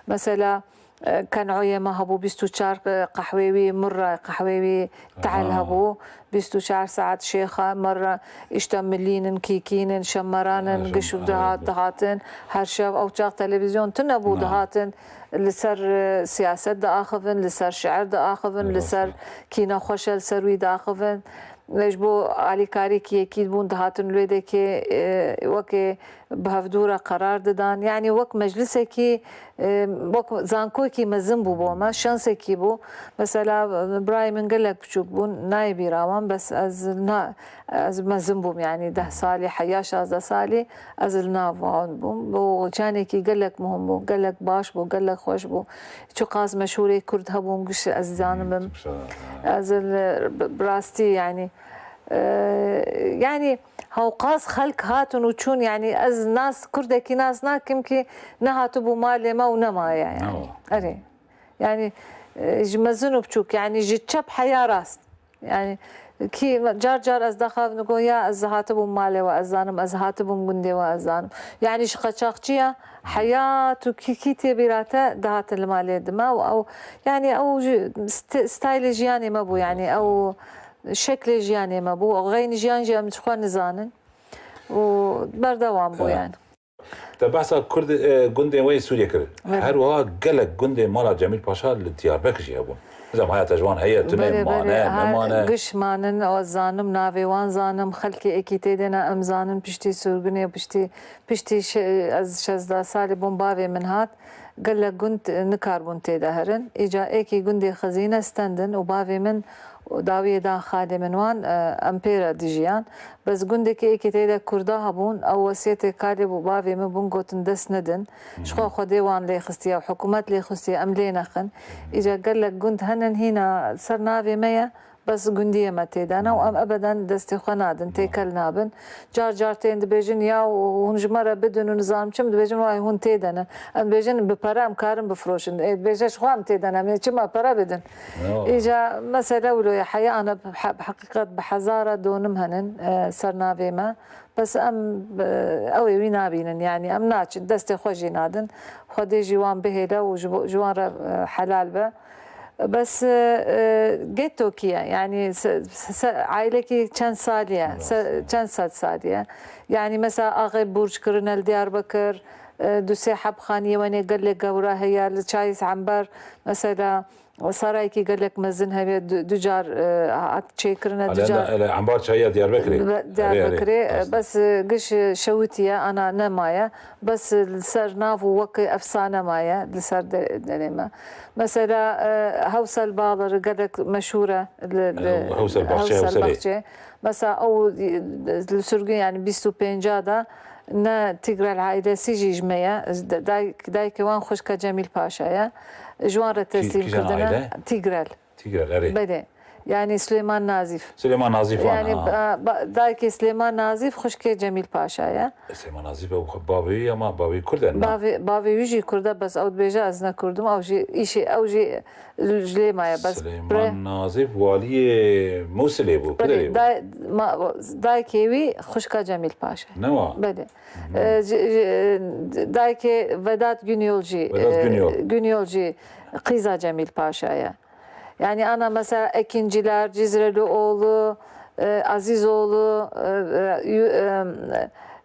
Mesela, e, kencoyê me hebû, bîst û çar qehwê wî mir e, qehwê wî tehl hebû, bîst û çar saet şêxa mir e, işte milînin, kîkînin, şemeranin, giş û dihat, dihatin. Her şev ew çax televîzyon tune bû, dihatin li ser, e, siyaset diaxivin, li ser şiir diaxivin, li ser kî nexweş e, li ser wî diaxivin. Ji bo alîkarî kî yekî bûn dihatin li wê dekê, e, wekê bi hevdû re qerar didan. Yani wek meclisekî, e, wek zankokî mezin bû bo me, şansekî bû. Mesela, e, birayê min gelek biçûk bûn, nayê bîra wan, bes ez na-, ez mezin bûm, yani deh salî, heya şazdeh salî ez li nav wan bûm. Bo canekî gelek muhim bû, gelek baş bû, gelek xweş bû. Çiqas meşhûrê Kurd hebûn, giş ez zanibim. Çok sağ ol. Ez li b-, bi rastî, yani, e, yani, hewqas xelk hatin û çûn, yani, ez nas, Kurdekî nas nakim ki nehatibû malê me û nemaye, yani. Erê. Yani, e, ji mezin û biçûk, yani, ji çep heya rast. Yani kî car car ez daxavim digo ya ez hatibûm malê we ez zanim, ez hatibûm gundê we ez zanim. Yani ji qeçaxçiya heyat û kî kî tê bîra te dihatin li malê dime û ew yani ew jî st-, staylê jiyanê me bû yani ew şeklê jiyanê me bû. Xeynî jiyan jî em ji xwe nizanin û berdewam bû yani. Te behsa Kurd, e, gundên we yê Sûriyê kir. Evet. Her wiha gelek gundên mala Cemîl Paşa li Diyarbekir jî hebûn. Nizam haya te ji wan heye, tune, Belê, mane, belê. Ha, nemane. Giş manin, o zanim, navê wan zanim, xelkê êkî tê de ne, em zanin piştî sirgûnê, piştî, piştî şe-, ez şezdeh salî bûm, bavê min hat. Gelek gund nikarbûn tê de herin. Îca êkî gundê xizîne stendin û bavê min û dawiyê da xalê min wan, e, em pê re dijiyan. Bes gundekî êkî tê de Kurda hebûn, ew wesiyetê kalê bû bavê min bûn, gotin dest nedin. Ji xwe Xwedê wan lê xistiye û hikûmet lê xistiye, em lê nexin. Îca gelek gund henin hîna ser navê me ye, bes gundiyê me tê de ne û em ebeden destê xwe nadin, têkel nabin. Car car tên dibêjin, ya hûn ji me re bidin û nizam çi, em dibêjin, wayê hûn tê de ne. Em dibêjin, bi pere em karin bifiroşin. Ê, dibêje, ji xwe em tê de ne, em ê çima pere bidin? Yo. Îca mesele wilo ye, heya ana bi he-, bi heqîqet bi hezara donim henin, e, ser navê me. Bes em, e, ew ê wî nabînin, yani em naçin, destê xwe jî nadin. Xwedê jî wan bihêle û ji bo, ji wan re, e, helal be. Bes, e, e, getto kî ye? Yani se, se, ailekî çend salî ye? Se, çend sed salî ye? Yani mesela axê burc kirine li Diyarbekir, e, du sê heb xaniyê wenê gelê gewra heye, li Çayîs Ember, mesela sarayekî gelek mezin heye, du, du car, e, hat çêkirine, du Alenda, car ele, Embar Çayî ya Diyarbekirê. Be-, Erê, erê, Diyarbekirê, rast e, e. Bes, e, giş, e, şewitiye, ana nemaye. Bes, e, li ser nav û weke efsane maye, li ser de-, derê me. Mesela, e, Hewsel Bağları gelek meşhûr e, li, li, Ew Hewsel Baxçe, Hewsel Hewselê. Baxçe. Mesela, ew, e, li sirgûn, yani bîst û pênca de ne Tigrel ailesî jî ji me ye. Dayk-, dayikê wan xwişka Cemîl Paşa ye. Ji wan re Kî-, teslîm kîjan kirdine. Aile? Tigrel. Tigrel, erê. Belê. Yani Süleyman Nazif. Süleyman Nazif wan, Yani, ha. ba-, ba-, dayikê Süleyman Nazif xwişkê Cemîl Paşa ye. Süleyman Nazif ew bavê wî ama bavê Kurd e, na? Bavê, bavê wî jî Kurd e, bes ew dibêje ez ne Kurd im, ew jî îşê, ew jî ji lê maye, bes Süleyman bre- Nazif waliyê Mûsilê bû, Belê, Kuderê bû. day-, ma-, dayikê wî xwişka Cemîl Paşa. Ne wa? Belê. Hı hı. E, ji, ji, dayikê Vedat Günyol jî, Vedat e, Günyol. Günyol jî qîza Cemîl Paşa ye. Yani ana mesela Ekinciler, Cizrelioğlu, e, Azizoğlu, e, e, yu-, e,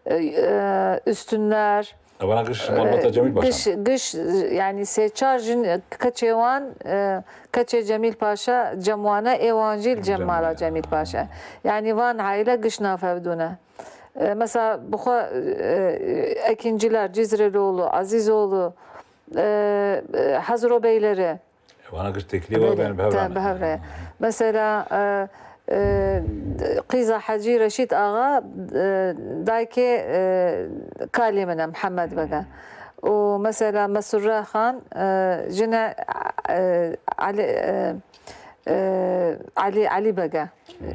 e, e, Üstünler, Evana giş malbata Cemîl Paşa. Giş, giş, yani sê çar jin keçê wan, e, keçê Cemîl Paşa, cem wan e, ê wan jî li cem Cem mala wan. Cemîl Paşa. Yani van aile giş navhevdû ne. E, mesela bi xwe, e, Ekinciler, Cizrelioğlu, Azizoğlu, e, e, Hazro Beyleri, Vana giş têkilî Belê, we bên bi hev te re bi hev re. Mesela, e, e, qîza Hecî Reşîd Axa, e, dayikê, e, kalê min e, Mihemed Beg e. Û mesela Mesurre Xan, e, jine, e, Elî, e, e, Elî, Elî Beg e.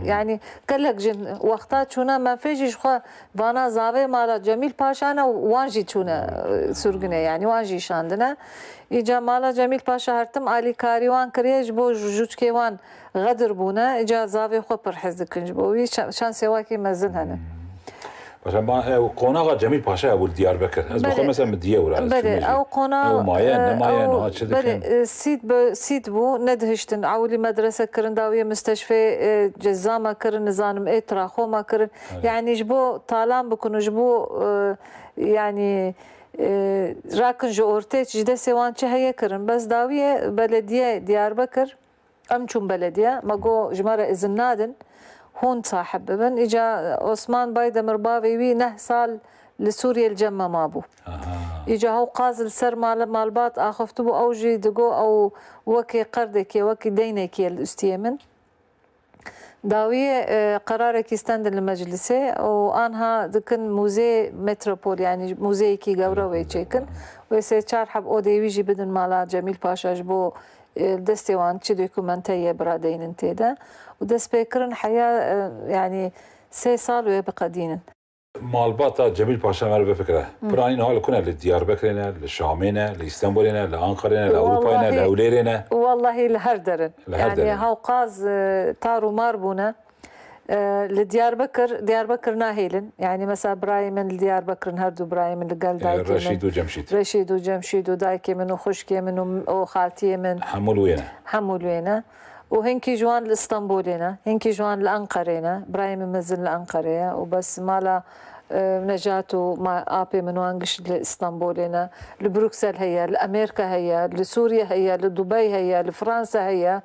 Yani gelek jin wexta çûne menfê jî ji xwe vana zavê mala Cemîl Paşa ne û wan jî çûne, e, sirgûnê, yani wan jî şandine. Îca mala Cemîl Paşa her tim alîkarî wan kiriye, ji bo jûçkê wan xedir bûne, îca zavê xwe pir hez dikin ji bo wî. Şa-, şansê wakî mezin hene. Paşa, ma, e, qonaxa Cemîl Paşa ya bû li Diyarbekir. Ez bi xwe Belê. mesela min diye wira, ez Belê, çûme jî. ew qona, Ew maye, e, nemaye, ew, niha çi belê, dikin? e, sît bi, sît bû, nedihiştin. Ewilî medrese kirin, dawiyê musteshfê, e, cezama kirin, nizanim ê traxoma kirin. Evet. Yani ji bo talan bikin û ji bo, e, yani, e, rakin ji ortê ji destê wan çi heye kirin. Bes dawiyê belediye Diyarbekir, Em çûn belediye, me got, ji me re izin nadin, hûn sahib bibin. Îca Osman Baydemir bavê wî neh sal li Sûriyê li cem me mabû. Aha. Îca hew qaz li ser mal-, malbat axifti bû, ew jî digot, ew wekî qerdekê, wekî deynekê li ustiyê min. Dawiyê, e, qerarekî stendin li meclisê û anha dikin muzê metropol, yani muzeyekî gewre wê çêkin. Wê sê çar heb odê wî jî bidin mala Cemîl Paşa ji bo e, li destê wan çi dokumente ye biradeynin tê de û destpêkirin heya, e, yanî sê sal wê biqedînin. Malbata Cemîl Paşa, meriv bifikire. Piranî niha li ku ne? Li Diyarbekirê ne, li Şamê ne, li Îstenbolê ne, li Anqarê ne, li Ewropayê ne, li Hewlêrê ne? Wellahî li her derin. Li her Yani derin. Hewqaz e, tar û mar bûne. E, li Diyarbekir, Diyarbekir nahêlin. Yani mesela birayê min li Diyarbekir in, her du birayê min li gel E, dayikê Reşîd min. û Cemşîd. Reşîd û Cemşîd û dayikê min û xwişkê min û, û xaltiyê min. Hemû li wê ne. Hemû li wê ne. Û hinkî ji wan li Stenbolê ne, hinkî ji wan li Enqerê ne. Birayê min mezin li Enqerê ye û bes mala e, Necat û ma, apê min wan giş li Stenbolê ne. Li Bruksel heye, li Amerîka heye, li Sûriye heye, li Dubey heye, li Fransa heye.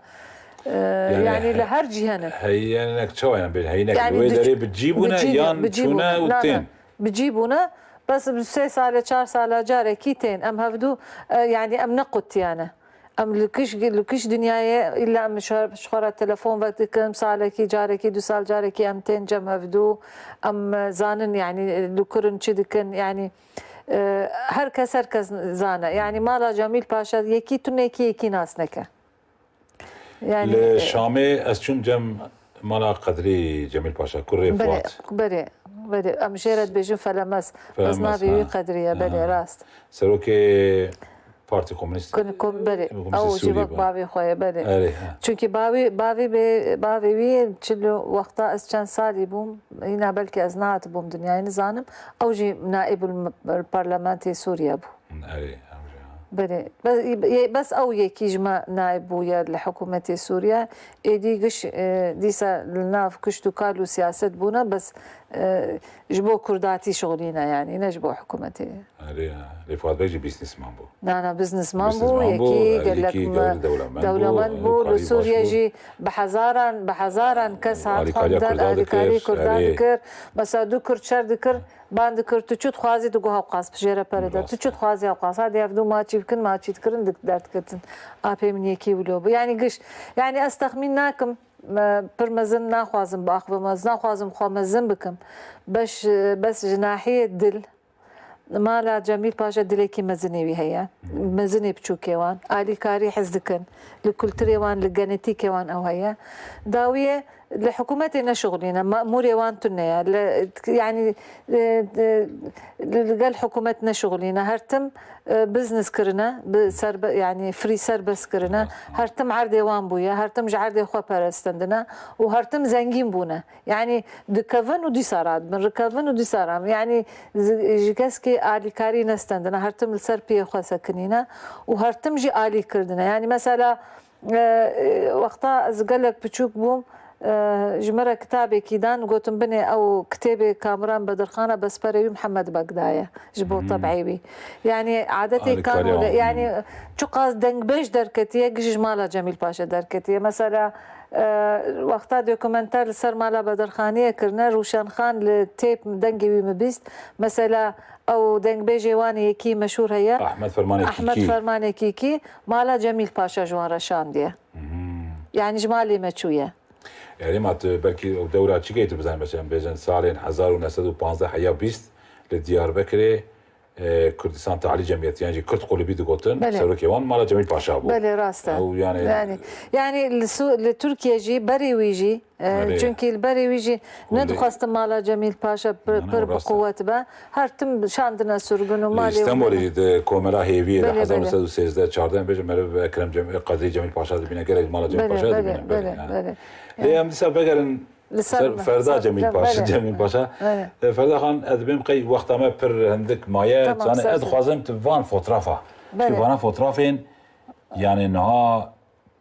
E, Yani Yani li he- her cî hene. Heyenek çawa yani? Bir heyenek Yani li wê bi- derê bi cî bûne bi cî- yan bi cî çûne bûne. û Na, na. tên? Bi cî bûne. Bes bi sê sale, çar sala carekî tên. Em hevdû e, yani em ne qutiyane. Em li kiş, li kiş dinyayê îlla em ji xwe re telefon vedikin, salekî carekî, du sal carekî em tên cem hevdû. Em e, zanin yani li kur in çi dikin, yani e, her kes her kes zane. Yani mala Cemîl Paşa yekî tunekî yekî nas neke. Yani, Li e, Şamê ez çûm cem mala Qedrî Cemîl Paşa, kurê Belê, Fuat. Belê, belê. Em jê re dibêjin Felemez. Bes Felemez, navê wî ha. Qedrî ye, belê, Ha. rast. Serokê Partî Komûnîst. Kun-, kom-, belê. Komûnîstê Ew jî Sûriyê wek bû. Bavê xwe ye, belê. Erê, ha. Çünkü bavê, bavê bê, bavê wî çil û wexta ez çend salî bûm, îna belkî ez nehatibûm dinyayê, nizanim. Ew jî naîbul parlamentê Sûriye bû. Erê, ew jî, ha. Belê. Be-, bes ew yekî ji me naîb bûye li hikûmetê Sûriye. Êdî giş, e, dîsa li nav kuşt û kal û siyaset bûne, bes e, ji bo kurdatî şixulîne, yani ne ji bo hikûmetê. Erê, ha. Lê Fuat Beg jî bîsnisman bû. Na, na, biznisman bû, Biznisman bû, yekî e, gelek yekî me-, gelek dewlemend bû, dewlemend bû. Li karî baş Sûriye bû. Jî bi hezaran, bi hezaran kes hat Alîkariya xwendin, Kurda dikir, alîkarî Kurda erê. Dikir. Mesela du Kurd şer dikir, ban dikir, tu çi dixwazî, digot hewqas bi jê re pere de. Rast. Tu çi dixwazî hewqas. Hadî ev du maçî bikin, maçî dikirin, dik-, derdiketin. Apê min yekî wilo bû. Yani giş. Yani ez texmîn nakim, me pir mezin naxwazim biaxivim, ez naxwazim xwe mezin bikim. Beş, bes ji nahiyê dil, mala Cemîl Paşa dilekî mezinê wî heye. Mezinê biçûkê wan. Alîkarî hez dikin. Li kulturê wan, li genetîkê wan ew heye. Dawiyê li hikûmetê neşixulîne. Memûrê wan tune ye. Li, yani, e, e, li, li gel hikûmet neşixulîne. Her tim e, business kirine, bi serbe-, yani free serbest kirine. Her tim erdê wan bûye, her tim ji erdê xwe perestendine û her tim zengîn bûne. Yani dikevin û dîsa radibin, rikevin û dîsa radibin. Yani zi-, ji keskê alîkarî nestendine, her tim li ser piyê xwe sekinîne û her tim jî alî kirdine. Yani mesela E, e, wexta ez gelek piçûk bûm, e, ji me re kitabekî dan, gotin, binê ew kitêbê Kamuran Bedirxan e, bes perê wî Mihemed Beg daye ji bo teb'ê wî. Yani adetê Alîkariya. Kanûle, yani çiqas dengbêj derketiye, giş ji mala Cemîl Paşa derketiye. Mesela, e, wexta dokumenter li ser mala Bedirxaniyê kirine, Rûşen Xan li têp dengê wî min bîst. Mesela ew dengbêjê wan ê yekî meşhûr heye. Ahmet Fermanê Ahmet Kîkî. Fermanê Kîkî. Mala Cemîl Paşa ji wan re şandiye. Yani ji malê me çûye. Erê ma tu belkî ew dewra çi key tu bizanî, mesela em bêjin salên hezar û neh sed û panzdeh heya bîst li Diyarbekirê, e, Kurdistan Tealî Cemiyeti, yan jî Kürt Kulübü digotin, Belê. Serokê wan mala Cemîl Paşa bû. Belê, rast e. Ew yani Yani, yani li Su-, li Tirkiye jî, berê wî jî, e, Erê. Çünkü li berê wî jî Kulî. Nedixwestin mala Cemîl Paşa pir, Yani pir bi rast e. Quwet be. Her tim şandine sirgin û Li malê Îstanbulê wî jî di komela hêviyê de Belê, hezar neh sed û sêzdeh çardeh bêje meriv Ekrem Cem-, Qedrî Cemîl Paşa dibîne, gerek mala Cemîl Belê, Paşa belê, dibîne. belê, Belê, ha. belê. Lê em dîsa vegerin Li ser ser me, Ferda ser, Cemîl ser, Paşa, belê. Cemîl Paşa. Belê. E, Ferda Xan, ez dibêm qey wexta me pir hindik maye, Tamam, zane, ser, ez ser. Dixwazim tu van fotrafa. Belê. Çünkü vana fotrafên, yani niha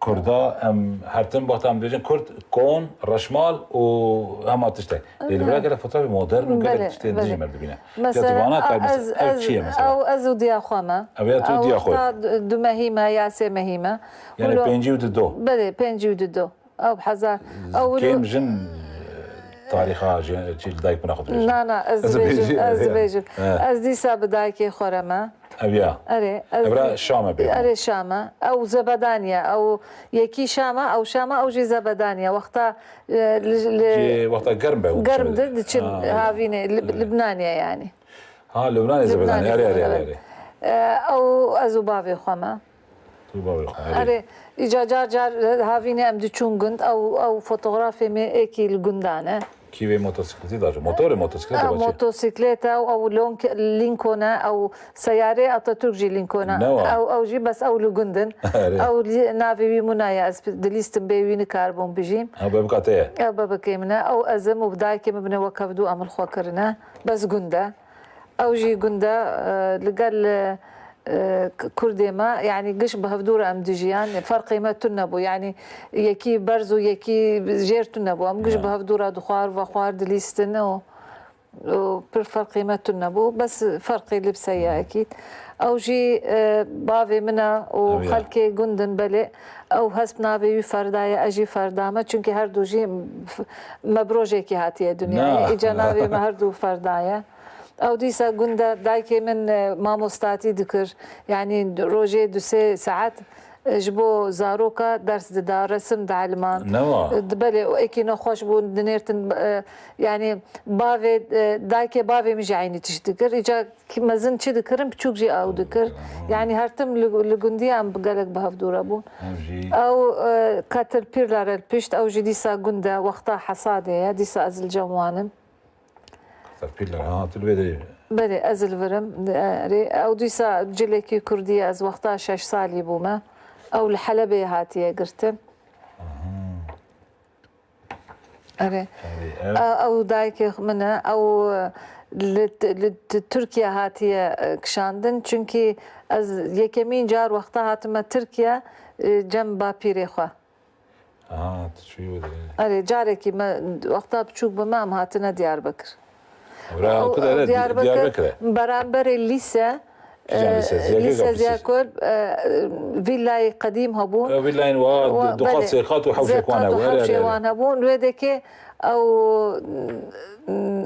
Kurda em her tim wexta em dibêjin Kurd, kon, reşmal û hema tiştek. Lê li vira gelek fotrafê modern û gelek Belê, tiştên dijî belê. Me dibîne. Mesela, Ya tu vana kar, ez, mesela, ev ez, çi ye mesela? Ew ez û diya xwe me. Ev ya tu Ew diya xwe. Wexta du, du mehî me ya sê mehî me. Yani Wilo pêncî û du do. Belê, pêncî û du do. Ew bi hezar. Ew wilo Kêm jin, e, tarîxa jin, çi li dayik bûna xwe dibêjin. Na, na, ez Ez dibêjim, dibêjim, ez ya. Dibêjim. He. Ez dîsa bi dayikê xwe re me. Ev ya. Erê, ez Ev ra dibê-, Şam e bê. Erê, Şam e. Ew Zebedaniye, ew yekî Şam e, ew Şam e, ew jî Zebedaniye. Wexta, e, li, li, Cê wexta germ be, germ diçin. Di, diçin Ha, havînê, Lib-, Libnaniye yani. Ha, Lubnanê Zebedaniye. Erê, erê, erê, erê. E, ew ez û bavê xwe me. Tu bavê xwe, erê. Erê, îca car car havînê em diçûn gund, ew, ew fotografê me êkî li gundan e. Kî vê motosikletî da? Motorê motosikletê. Ew motosiklete, ew, ew Lincoln e, ew seyarê Atatürk jî Lincoln e. Ew, ew jî bes ew li gund in. Ew navê wî Muna ye, ez dilîstim bê wî nikaribûm bijîm. Ew bebika te ye? Ew bebikê min e. Ew ez im û bi dayikê min binê wek hevdû em li xwe kirine. Bes gund e. Ew jî gund e, e, li gel, e, e, k-, kurdê me, yanî giş bi hevdû re em dijiyan, ferqê me tune bû. Yanî yekî berz û yekî jêr tune bû. Em giş bi hevdû re dixwar, vexwar, dilîstin û, û pir ferqê me tune bû. Bes ferqê libse ye ekîd. Ew jî, e, bavê min e û xelkê gund in belê. Ew hesp navê wî Ferda ye, ez jî Ferda me. Çunkî her du jî f-, me bi rojekî hatiye dinyayê. Îca navê me her du Ferda ye. Ew dîsa gund e, dayikê min, e, mamostatî dikir. Yanî rojê du sê saet, e, ji bo zaroka ders dida, resim dielman. Newa. E, di-, belê, êkî nexweş bûn, dinêrtin, e, yanî bavê, e, dayikê bavê min jî eynî tişt dikir. Îca ki mezin çi dikirin, piçûk jî ew dikir. Yanî her tim li, li gundiya em bi gelek bi hevdû re bûn. Ew jî. Ew, e, Caterpillar e li pişt, ew jî dîsa gund e, wexta hesadê ye, dîsa ez li cem wan im. Caterpillar, ha, tu li vê derê. Belê, ez li vir im. Erê, ew dîsa cilekî kurdî ye, ez wexta şeş salî bûme. Ew li Helebê hatiye girtin. Erê. Erê, ev. Ew, ew dayikê min e. Ew, e, li, li Tirkiye hatiye, e, kişandin. Çunkî ez yekemîn car wexta hatime Tirkiye, e, cem bapîrê xwe. Aha, tu çûyî wê derê. Erê, carekî me, wexta biçûk bûme, em hatine Diyarbekir. Ora, ew, ku de ew, Diyarbekir, Diyarbekir e. Beramberê lîse, Kîjan lîse? E, Ziyakol, lîse Ziyakol, e, vîlayê qedîm hebûn. E, vîlayên wa, wa, du qat, belê, sê qat û hewşek wan hebûn. Erê, erê, erê. Hewşê wan hebûn. Wê dekê ew,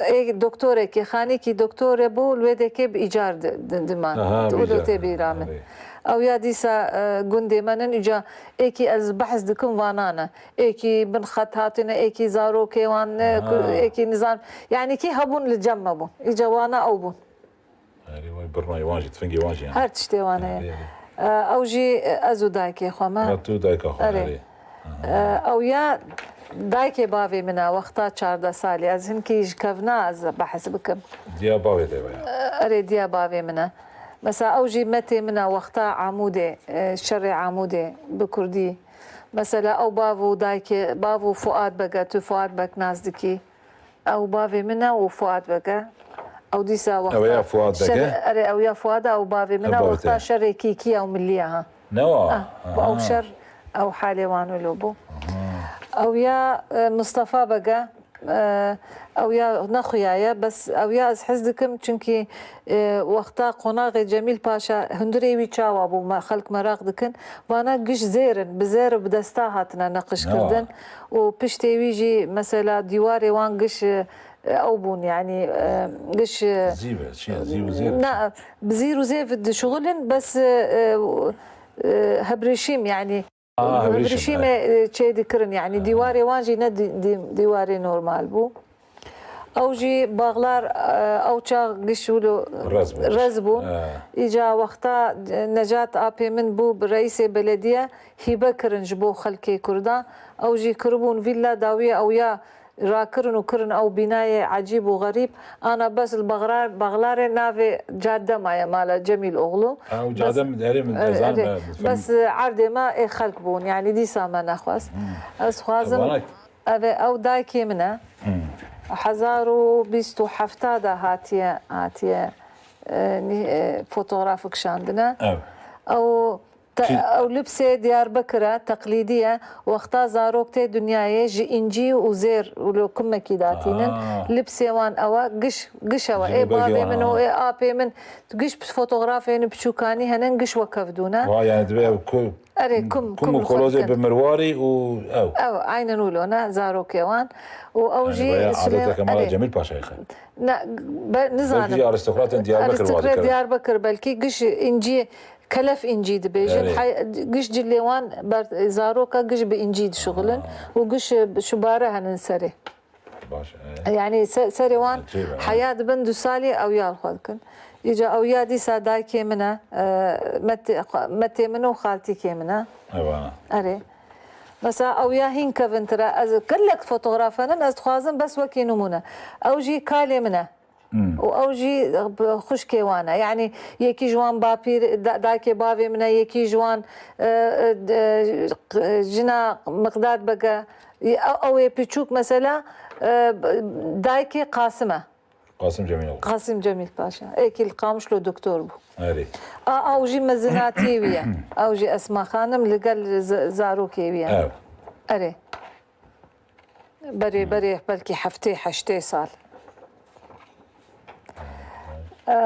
ê, doktorekê, xanîkî doktorê bû, wê dekê bi îcar di-, di-, diman. Aha, bi îcar. Tê bîra min. Erê. Ew ya dîsa, e, gundê me nin, îca êkî ez behs dikim vanan e. Êkî bin xet hatine, êkî zarokê wan, e, aha, êkî nizam. Yanî kî hebûn li cem me bûn. Îca wana ew bûn. Erê, wê birnayê wan jî, tifingê wan jî, yani. Her tiştê wan heye. Erê, erê. E, ew jî, e, ez û dayikê xwe me. Ha, tu dayika xwe, erê. Erê. Aha. E, ew ya dayikê bavê min e, wexta çardeh salî. Ez hinkî ji kevna ez behs bikim. Diya bavê te ve ya. E, erê, diya bavê min e. Mesela ew jî metê min e, wexta Amûdê, e, şerê Amûdê bi kurdî. Mesela ew bav û dayikê, bav û Fuad Beg e, tu Fuad Beg nas dikî. Ew bavê min e û Fuad Beg e. Ew dîsa wexta... Ew ya Fuad Beg e? Şer-, erê, ew ya Fuad e, ew bavê min e, wexta şerê kîkî ew milî ye, ha. Newa? Ah, bu ew şer, ew halê wan wilo bû. Aha. Ew ya, e, Mustafa Beg e, e, ew ya nexuya ye, bes ew ya ez hez dikim, çunkî, e, wexta qonaxê Cemîl Paşa hundirê wî çawa bû, me, xelk meraq dikin. Vana giş zêr in, bi zêr û bi desta hatine neqişkirdin. Newa. Û piştê wî jî mesela dîwarê wan giş, e, ew bûn, yanî, e, giş, e, zîv e, çi ye? Zîv û zêr e. Na, bi zîr û zêv dişuxulin, bes, e, e, e, hebrêşîm, yanî, aha, hebrêşîm, hebrêşîmê, evet, e, çê dikirin, yanî, aha, dîwarê wan jî ne dî-, dî-, dîwarê normal bû. Ew jî baxlar, e, ew çax giş wilo rez bûn. Rez bûn. He. Îca wexta, e, Necat apê min bû bi reîsê belediye, hîbe kirin ji bo xelkê kurdan. Ew jî kiribûn vîlla, dawiyê ew ya rakirin û kirin ew bînayê ecîb û xerîb. Ana bes li baxlar-, baxlarê navê cadde maye, mala Cemîl Oğlu. Ew cadde min, erê, min, bes, ez zanim, erê, bes, e, erdê me ê xelk bûn. Yanî dîsa me nexwest. Hmm. Ez xwazim... Ev ana Ev ê, ew dayikê min e. Hmm. Hezar û bîst û heft de hatiye, hatiye, e, nî-, e, fotografik şandine. Ew. Ew te-, ew libsê Diyarbekir e, teqlîdî ye. Wexta zarok tê dinyayê ji încî û zêr û lokumekî datînin. Aha. Libsê wan ew e, giş, giş ew e. Ê bavê min û ê apê min, giş fotografên piçûkanî henin, giş wekevdû ne. Wa, yani divê ew ku Erê, kum, kum û kolozê bi mirwarî û ew. Ew, aynen wilo ne, zarokê wan. Û ew jî Süleyman, adeteke mala Cemîl Paşayê xe. Ne, be-, nizanim. Belkî jî aristokratên Diyarbekir wa dikir. Diyarbekir belkî giş încî, kelef încî dibêjin. Erê. Hay-, giş cilê wan ber-, zaroka giş bi încî dişuxulin. Aha. Û giş, e, şubare henin serê. Baş, e. Yanî se-, serê wan heya dibin du salî ew ya li xwe dikin. Îca ew ya dîsa dayikê min e, e, metê, metê min û xaltîkê min e. Ewana. Erê. Mesela ew ya hîn kevintir e. Ez gelek fotograf henin, ez dixwazim bes wekî nimûne. Ew jî kalê min e. Û ew jî xwişkê wan e. Yanî yekî ji wan bapîr, da-, dayikê bavê min e, yekî ji wan, e, e, e, jina Miqdad Beg e. Ew, ew ê piçûk mesela, e, dayikê Qasim e. Qasim Cemîl. Qasim Cemîl Paşa. Êkî li Qamişlo doktor bû. Erê. A, ew jî mezinatiyê wî ye. Ew jî Esma Xanim li gel z-, zarokê wî ye. Ew. Erê. Berê, berê belkî heftê, heştê sal. E,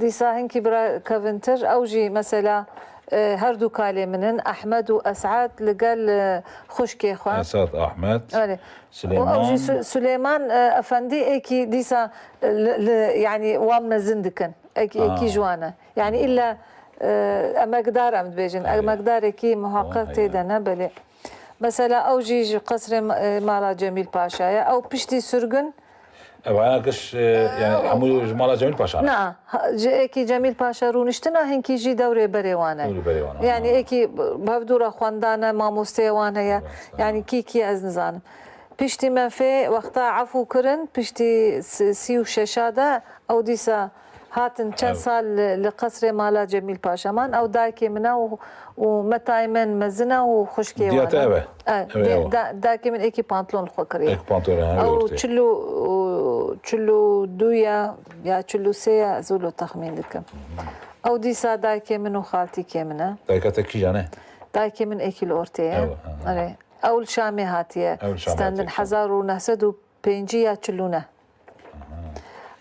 dîsa hinkî bira kevintir, ew jî mesela, e, her du kalê min in, Ehmed û Esad li gel, e, xwişkê xwe. Esad, Ahmet, Erê. Û ew jî Süleyman. Sü-, Süleyman, e, Efendî êkî dîsa, e, li, li, yanî wan mezin dikin. Êkî, êkî ji wan e. Yanî îlla, e, emekdar em dibêjin. Erê. Emekdarekî muhaqqeq tê de ne, belê. Mesela ew jî ji qesrê ma-, e, mala Cemîl Paşa ye. Ew piştî sirgin Ev aya giş, e, yani hemû ji mala Cemîl Paşa ne? Na, ha, ji êkî Cemîl Paşa rûniştina, hinkî jî dewrê berê wan e. Dewrê berê wan e, Yani ha. êkî bi hevdû re xwendane, mamosteyê wan heye. Mamoste, Yani ha. kî kî ez nizanim. Piştî me fê wexta efû kirin, piştî si-, sî û şeşa de ew dîsa hatin çend Ev. sal li, li qesrê mala Cemîl Paşa man. Ew dayikê min e û, û metayê min mezin e û xwişkê Diya wan te e. ev e? E, Ev e, di-, ew e. da-, dayikê min êkî pantolon li xwe kiriye. Êk pantolon, ha, Ew ortê. çil û, çil û du ya, ya çil û sê ya, ez wilo texmîn dikim. Ew dîsa dayikê min û xaltîkê min e. Dayika te kîjan e? Dayikê min êkî li ortê ye. Ew, ha, ha. Erê. Ew li Şamê hatiye Ew li Şamê stendin hatiye. hezar û neh sed û pêncî ya çil û neh.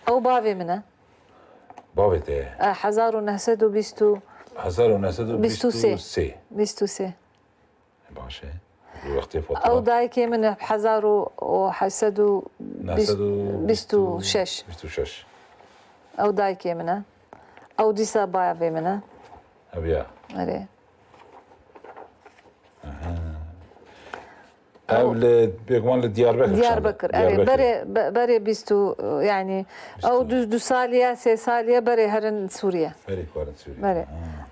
Ew bavê min e. Bavê te ye? E, hezar û neh sed û bîst û Hezar û neh sed û bîst û sê. Bîst û sê. Baş e. Bi wextê Ew fotoğraf. dayikê min e, hezar û heşt sed û bîst, Neh sed û bîst û şeş. Bîst û şeş. Ew dayikê min e. Ew dîsa bavê min e. Ev ya. Erê. Aha. Ev li, bêguman li Diyarbekir Diyarbekir, şande. erê, Diyarbekir. berê, be-, berê bîst û, yani, Bîst û. ew du, du saliye, sê saliye berê herin Sûriye. Berê karin Sûriye. Berê.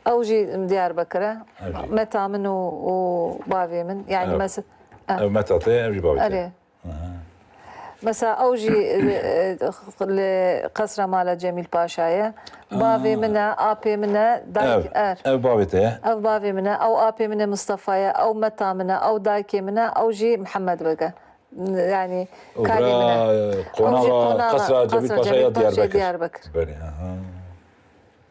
Ha. Ew jî Diyarbekir e. Ew jî. Meta min û, û bavê min. Yani, Ev. mes-, eh. Ev meta te, ev jî bavê te. Erê. Aha. Mesela ew jî, e, e, li qesra mala Cemîl Paşa ye. Bavê Aa. min e, apê min e, dayik Ev, er. ev bavê te ye. Ev bavê min e, ew apê min e Mistefa ye, ew meta min e, ew dayikê min e, ew jî Mihemed Beg e. Yani Û kalê min e. bira, e, Ew jî qonaxa qonaxa qesra Cemîl qesra Paşa Cemîl ya Paşa Diyarbekir. Diyarbekir. Belê, aha.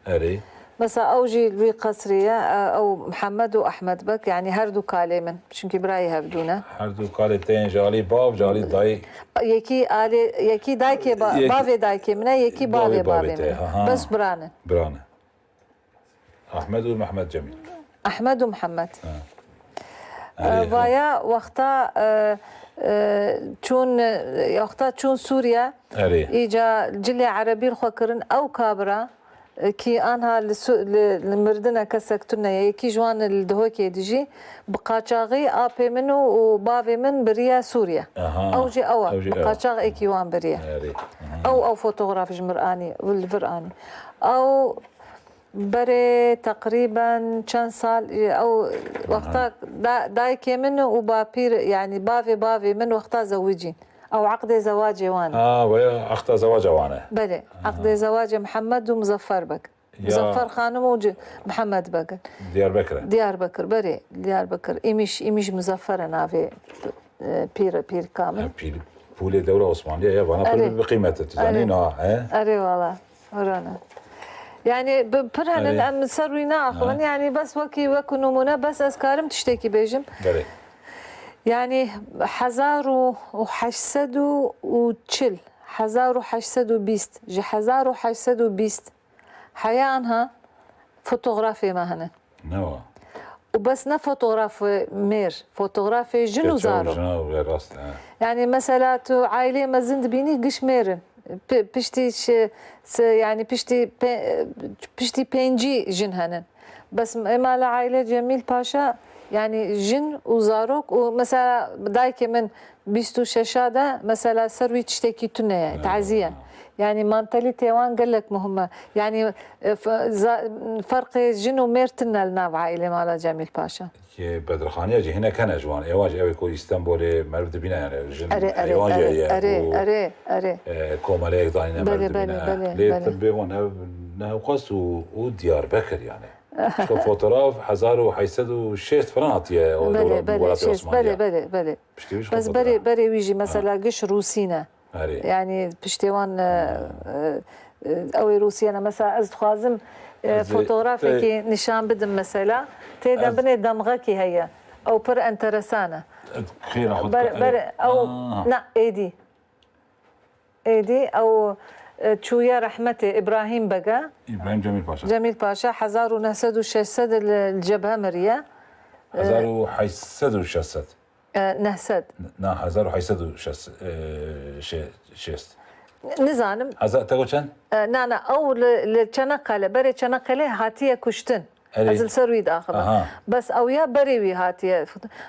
Erê. Mesela ew jî li wî qesrê ye, e, ew Mihemed û Ehmed Beg, yani her du kalê min. Çünkü birayê hevdû ne. Her du kalê te yên ji alî bav, ji alî dayî. Yekî alê, yekî dayikê ba-, Yekî bavê dayikê min e, yekî bavê bavê bavê bavê te, min e. ha, ha. Bes bira ne. Bira ne. Ahmed û Mehmed Cemîl. Ehmed û Mihemed. Ha. E, Erê, ha. vaya wexta, e, e, çûn, e, wexta çûn Sûriye, Erê. îca cilê erebî li xwe kirin, ew kabira, e, kî anha li Su-, li, li mirdine kesek tune ye, yekî ji wan li Dihokê dijî, bi qaçaxî apê min û, û bavê min biriye Sûriye. Aha. Ew jî ew e, Ew jî bi ew e. qaçax êkî wan biriye. Erê. Aha. Ew, ew fotograf ji mir anî, li vir anî. Ew Berê teqrîben çend sal, ew wexta da-, dayikê min û bapîr, yani bavê bavê min wexta zewicîn. Ew eqdê zewacê wan. Ha, veya eqda zewaca wan e. Belê. Eqdê zewacê Mihemed û Muzaffer Beg. Ya. Muzaffer Xanim û ci-, Mihemed Beg. Diyarbekir e. Diyarbekir, berê, Diyarbekir. Îmîş, îmîş Muzaffer e navê, e, pîr, pîrka min. Ya, pîr, pûlê dewra Osmaniye ya, vana pir Erê. bi qîmet e, tu zanî Erê. niha, he? Erê wala. Orana. Yani bi-, pir henin Erê. em ser wî naaxivin. Ha. Yani bes wekî, wek nimûne, bes ez karim tiştekî bêjim. Belê. Yani hezar û heşt sed û çil, hezar û heşt sed û bîst, ji hezar û heşt sed û bîst heya anha fotografê me hene. Ne wa? Û bes ne fotografê mêr, fotografê jin û Keçe û zarok. jina û rast, he. Yani mesela tu aileyê mezin dibînî giş mêr in. Pi-, piştî şi-, se-, yani piştî pe-, piştî pêncî jin henin. Bes ê mala aile Cemîl Paşa Yani jin û zarok û mesela dayikê min bîst û şeş a de mesela ser wî tiştekî tune ye, tazî ye. Yani mantalîtê wan gelek muhim e. Yani, e, f-, za-, ferqê jin û mêr tune li nav aîlê mala Cemîl Paşa. Ki Bedirxaniya jî hinek hene ji wan. Êwan jî ew ê ku Îstenbolê meriv dibîne yani. Jin Erê, erê, heywan jî erê, heye erê, û, erê, erê. e, komeleyek danîne meriv Belê, dibîne. belê, belê, Lê belê. Tibbê wan ev ne hewqas û, û Diyarbekir yani. Şu fotoğraf hezar û heyşt sed û şêst falan hatiye o Belê, dewra belê, welatê şêst, Osmaniye. belê, belê, belê. Piştî wî şu Bes fotoğraf. berê, berê wî jî mesela Ha. giş Rûsî ne. Erê. Yani piştê wan, e, e, e, ew ê Rûsî ne. Mesela ez dixwazim, e, Ez ê fotografekî te- nîşan bidim mesela. Tê de Ez- binê demxekî heye. Ew pir enteresan e. Xêra xwe Ber, dikare. ber, ew, Aha. na, êdî. Êdî ew, e, çûye rehmetê Îbrahîm Bege. Îbrahîm Cemîl Paşa. Cemîl Paşa hezar û neh sed û şeş sed li, li cebhe miriye. E, Hezar û heyşt sed û şeş sed. E, neh sed. Na, hezar û heyşt sed û şeş, e, şe-, şêst. Nizanim. Hezar, te got çend? E, na, na, ew li, li Çanakkale, berê Çanakkale hatiye kuştin. Erê. Ez li ser wî diaxivim. Aha. Bes ew ya berê wî hatiye.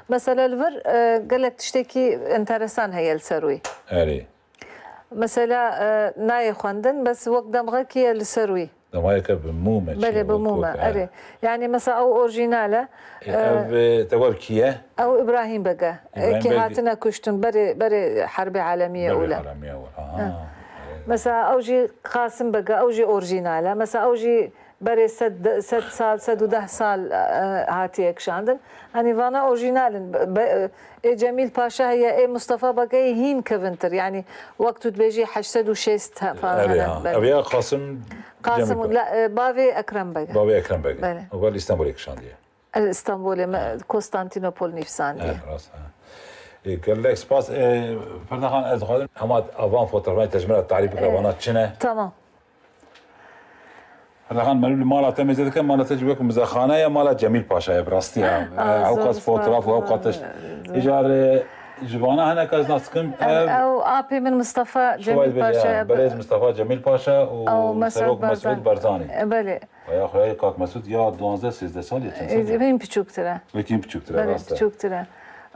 Mesela li vir, e, gelek tiştekî enteresan heye li ser wî. Erê. Mesela, e, nayê xwendin, bes wek demxekî ye li ser wî. Demxeke bi mû me çi Belê, ye, bi wek mû me, wek, erê. Yani mesela ew orjînal e. E, E, ev, e, te got kî ye? Ew Îbrahîm Bege. E, Îbrahîm kî Bege. hatine kuştin berê, berê Herbê Alemiyê Berê ewle. Alemiye ewle. Aha. Ha. Mesela ew jî Qasim Bege, ew jî orjînal e. Mesela ew jî berê sed, sed sal, sed û deh sal, e, hatiye kişandin. Hani vana orjînal in. Be-, be-, ê Cemîl Paşa heye, ê Mustafa Bege yê hîn kevintir. Yani wek tu dibêjî heşt sed û şêst he-, falan Erê hene, ha. belê. Ev ya Qasim Qasim, Cemîl Paşa. la, e, bavê Ekrem Bege. Bavê Ekrem Bege. Belê. Ew li Stenbolê kişandiye. E, Stenbolê me, Konstantînopol nivîsandiye. Eh, rast, eh. E, gelek spas. E, Ferda Xan, ez dixwazim hema avan fotoğrafan te ji min re tarîf bike, Evet. vana çi ne? Tamam. Ferda Xan, meriv li mala te mêze dike, mala te jî wek muzexane ye, mala Cemîl Paşa ye, bi rastî ye. Ah, E, zor ew qas spas, fotoğraf, ew zor, qas tişt. zor. Îcar, e, ji vana hinek ez nas dikim, Em, ev ew apê min Mustafa Şevay Cemîl bêje, Paşa ye. Berêz Mustafa Cemîl Paşa û Ew Mesut Serok Mesut Barzanî. Barzanî. E, belê. Vaya xwe ya kak Mesut ya duwazdeh sêzdeh sal ya çend sal ya? Hîn piçûktir e. Wekî hîn piçûktir e, Belê, rast e. piçûktir e.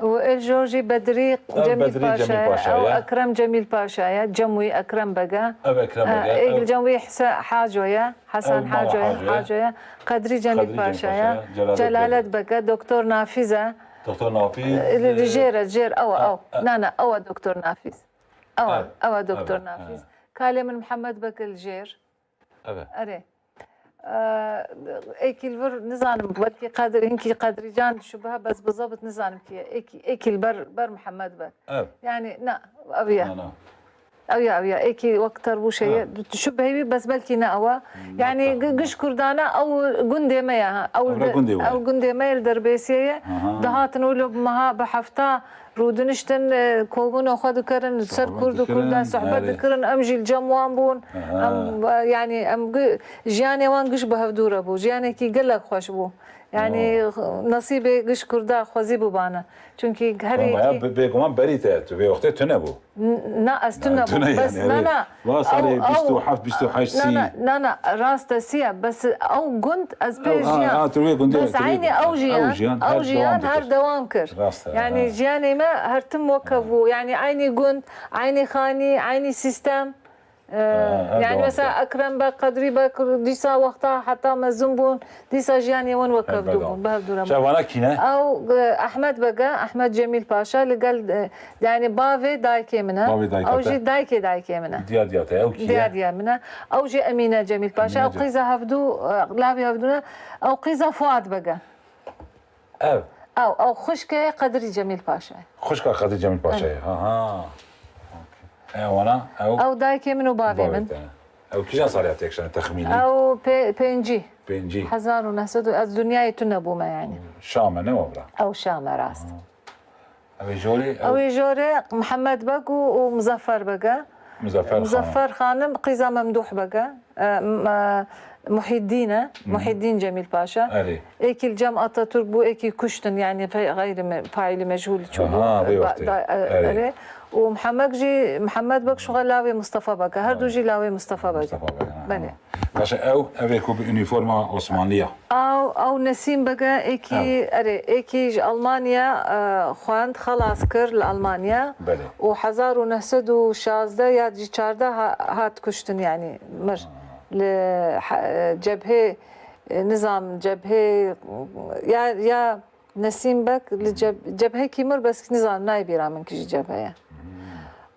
Û ê li jor jî Bedrî Ev Cemîl Bedrî Cemîl Paşa ye, Paşa ew ye. Ekrem Cemîl Paşa ye, Cem wî Ekrem Beg e. Ev Ekrem Beg e, E, ê ev li Cem wî Hise-, Haco ye, Hesen Ew mala Haco ye, Haco ye. Haco ye. Qedrî Cemîl Qedrî Cemîl Paşa Paşa ye, ye, Celalet Celalet Beg. Beg e, Doktor Nafiz e. Doktor Nafiz, E, li, li e, jêr e, jêr, ew e, e, ew. e. Na, na, ew e Doktor Nafiz. Ew e, Ev, ew e Doktor ev, Nafiz. e. Kalê min Mihemed Beg li jêr. Evet. Erê. Ee, êkî li vir nizanim, belkî Qedr-, hinkî Qedrîcan şubeha, bes bi zebit nizanim kî ye. Êkî, êkî li ber, ber Mihemed be. Evet. Yani, na, ev ye. Na, na. Ew ya, ew ya. Êkî wek terbûşe ye. Ha. Şubehê wî, bes belkî ne ew e. Hmm, Yani, bak, gi-, bak. giş Kurdana ew gundê me ye, ha. Ew Ew re de-, gundê we. ew gundê me ye, li Derbêsiyê ye. Aha. Dihatin wilo bi meha, bi hefta Rûdiniştin, e, kobûna xwe dikerin, ser Sohbet Kurd û Kurdan dikirin, sohbet erê. dikirin, em jî li cem wan bûn. Aha. Em, e, yani, em gi-, jiyanê wan giş bi hevdû re bû. Jiyanekî gelek xweş bû. Yani, Ya. nesîbê giş Kurda xwezî bûbane. Çunkî her Ama yekî ya be-, bêguman berî te, tu vê wextê tune bû. N-, na, ez tune Na, bûm. tune Bes yani, na, erê. na. Va salê Ew, bîst û heft, ew, bîst û heşt, na, sî. na, na, na, rast e, sî ye. Bes ew gund ez pê Ew, ha, jiyan. ha, tu wê gundê, Bes tu wê eynî gundê. ew jiyan, Ew jiyan, ew her jiyan dewam her dikir. dewam kir. Rast e, Yani ha. jiyanê me her tim wek hev bû. Yani eynî gund, eynî xanî, eynî sîstem. Ee, Ha, her yani dewam mesela kir. Ekrem Beg, Qedrî Beg, dîsa wexta heta mezin bûn, dîsa jiyanê wan wek Her hev dû berdewam. bûn, bi hev dû re bûn. Şevana kî ne? Ew, e, Ehmed Beg e, Ehmed Cemîl Paşa, li gel, e, yani bavê dayikê min e. Bavê dayika Ew te. jî dayikê dayikê min e. Diya diya te, ew kî ye? Diya diya min e. Ew jî Emîne Cemîl Paşa, Emîne ew Cem- qîza hevdû, e, lavê hevdû ne. Ew qîza Fuad Beg e. Ev. Ew, ew xwişkê Qedrî Cemîl Paşa ye. Xwişka Qedrî Cemîl Paşa ye. Evet. Ha, ha. Okey. E, wana, ew Ew dayikê min û bavê bavê min. te. Ew kîjan salê têkşan texmînî? Ew pê-, pêncî. Pêncî. Hezar û neh sed û, ez dinyayê tune bûme yani. Şam e, ne wabra? Ew Şam e, rast. Ha. Ew ê jorê, ew Ew ê jorê Mihemed Beg û, û Muzaffer Beg e. Muzaffer Xan. Muzaffer Xanim qîza Memduh Beg e. E, m-, e, Muhyiddin e. Hı. Muhyiddin Cemîl Paşa. Erê. Êkî li cem Atatürk bû, êkî kuştin, yani fe-, xeyrî me-, faîlî meçhûl çû bû. Aha, vê E, ba-, wextê. da-, e, Erê. erê. û Mihemed jî, Mihemed Beg şuxa lawê Mustafa Beg e. Her du jî lawê Mustafa Beg e. Mustafa Beg, ha. Belê. Baş e, ew, ev ê ku bi unîforma Osmanlî ya. Ew, ew Nesîm Beg e, êkî, erê, êkî ji Almanya, e, xwend, xelas kir li Almanya. Belê. Û hezar û neh sed û şazdeh ya jî çardeh ha-, hat kuştin, yanî mir. Li he-, cebhê, e, nizam cebhê, ya, ya Nesîm Beg li ceb-, cebhekî mir, bes nizanim, nayê bîra min kî jî cebhe ye.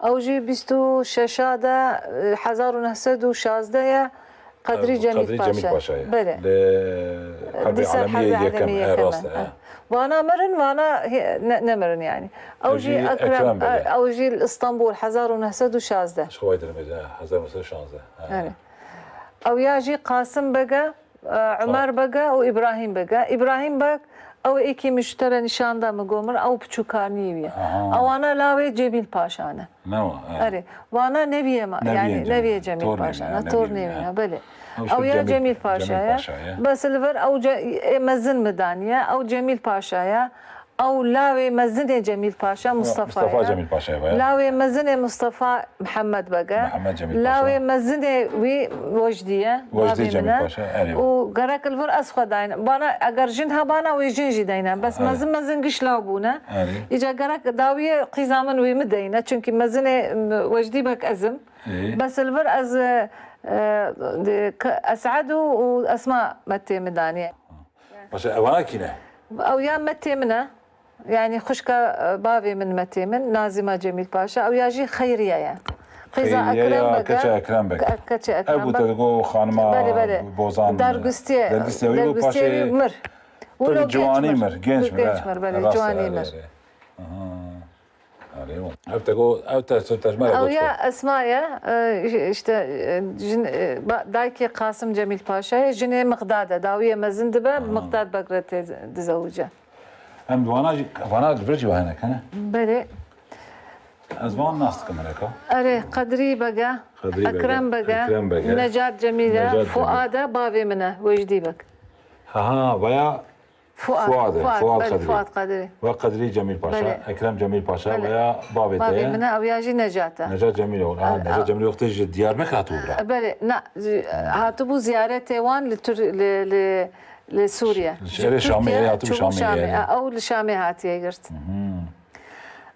Ew jî bîst û şeş de, e, hezar û neh sed û şazdeh ye, Qedrî Ev Cemîl Qedrî Cemîl Paşa. Paşa ye. Belê. Li Herbê Dîsa Alemiyê Herbê yekem, Alemiyê e, yekem rast e, e. E. Vana mirin, vana he-, ne, nemirin yanî. Ew Ew jî jî Ekrem, Ekrem Beg e. Ew jî li Îstanbul, hezar û neh sed û şazdeh. Ji xwe dirmê de, hezar û neh sed û şazdeh. E. Erê. Ew ya jî Qasim Beg e, e, Umer Beg e û Îbrahîm Beg e. Îbrahîm Beg, ew êkî min ji te re nîşan da, min got, mir, ew piçûkarniyê wî ye. Aha. Ewana lawê Cemîl Paşa ne. Ne wa, e. Erê, vana neviyê ma, Neviyê yanî Cemîl, neviyê Cemîl tornê Paşa me, ne, neviyê tornê me, wî ne. Ne, belê. Ew Ew şû ya Cemîl, Cemîl Paşa Cemîl ye. Paşa ye. Bes li vir ew ce-, ê mezin min daniye, ew Cemîl Paşa ye. Ew lawê mezinê Cemîl Paşa, Mustafa Mustafa ye. Cemîl Paşa ye, ya. Lawê mezinê Mustafa Mihemed Beg e. Mihemed Cemîl Paşa. Lawê mezinê wî Wecdî ye. Wecdî Bavê Cemîl min e. Paşa, erê. Û gerek li vir ez xwe dayne. Bana, eger jin hebana, wê jin jî deyne. Bes Erê. Mezin mezin giş law bûne. Erê. Îca gerek dawiyê qîza min wê min deyne. Çunkî mezinê, m, Wecdî Beg ez im. Ê. Bes li vir ez, e, e, di, k-, Esed û, û Esma metê min daniye. Paşa, evana kî ne? Ew ya metê min e. Yanî xwişka, e, bavê min, metê min, Nazîma Cemîl Paşa. Ew ya jî Xeyriye ye. Qîza Xeyriye Ekrem ya Beg e. Keça Ekrem Beg. Ke-, keça Ekrem Beg. Ew ku te digo xanima Belê, belê. Bozan, Dergustiye. Dergustiye wî bû, Dergustiye paşê wî mir. Wilo genç ciwanî mir. Mir, genç mir, Genç he. Mir, belê, Rast e, ciwanî erê, mir. Erê. Aha. Erê, o. Ev te, te, te ji me re Ew got ya xwe. Esma ye, e, işte, e, jin, e, ba-, dayikê Qasim Cemîl Paşa ye, jinê Miqdad e. Dawiyê mezin dibe, Aha. Miqdad Beg re tê dizewice. Em vana jî, vana li vir jî wa hene, kene? Belê. Ez van nas dikim, hereka. Erê, Qedrî Beg e, Qedrî Beg e, Ekrem Beg e, Ekrem Beg e. Necat Cemîl e, Necat Cemîl. Fuad e, bavê min e, Wecdî Beg. Ha, ha, vaya Fuad, Fuad e, Fuad, Fuad belê, Qedrî. Fuad Qedrî. Ve Qedrî Cemîl Paşa, Belê. Ekrem Cemîl Paşa Belê. Veya bavê te Bavê ye. Min e, ew ya jî Necat e. Necat Cemîloğlu. Ha, E, Necat e. Cemîloğlu te ji Diyarbekir hatibû bira. E, belê, na, zi-, hatibû ziyaretê wan li Tur-, li, li, li Sûriye. Li şerê Şamê, Tirkiye hatibû çûbû Şamê, Şamê. Yani. E, ew li Şamê hatiye girt. Mhm.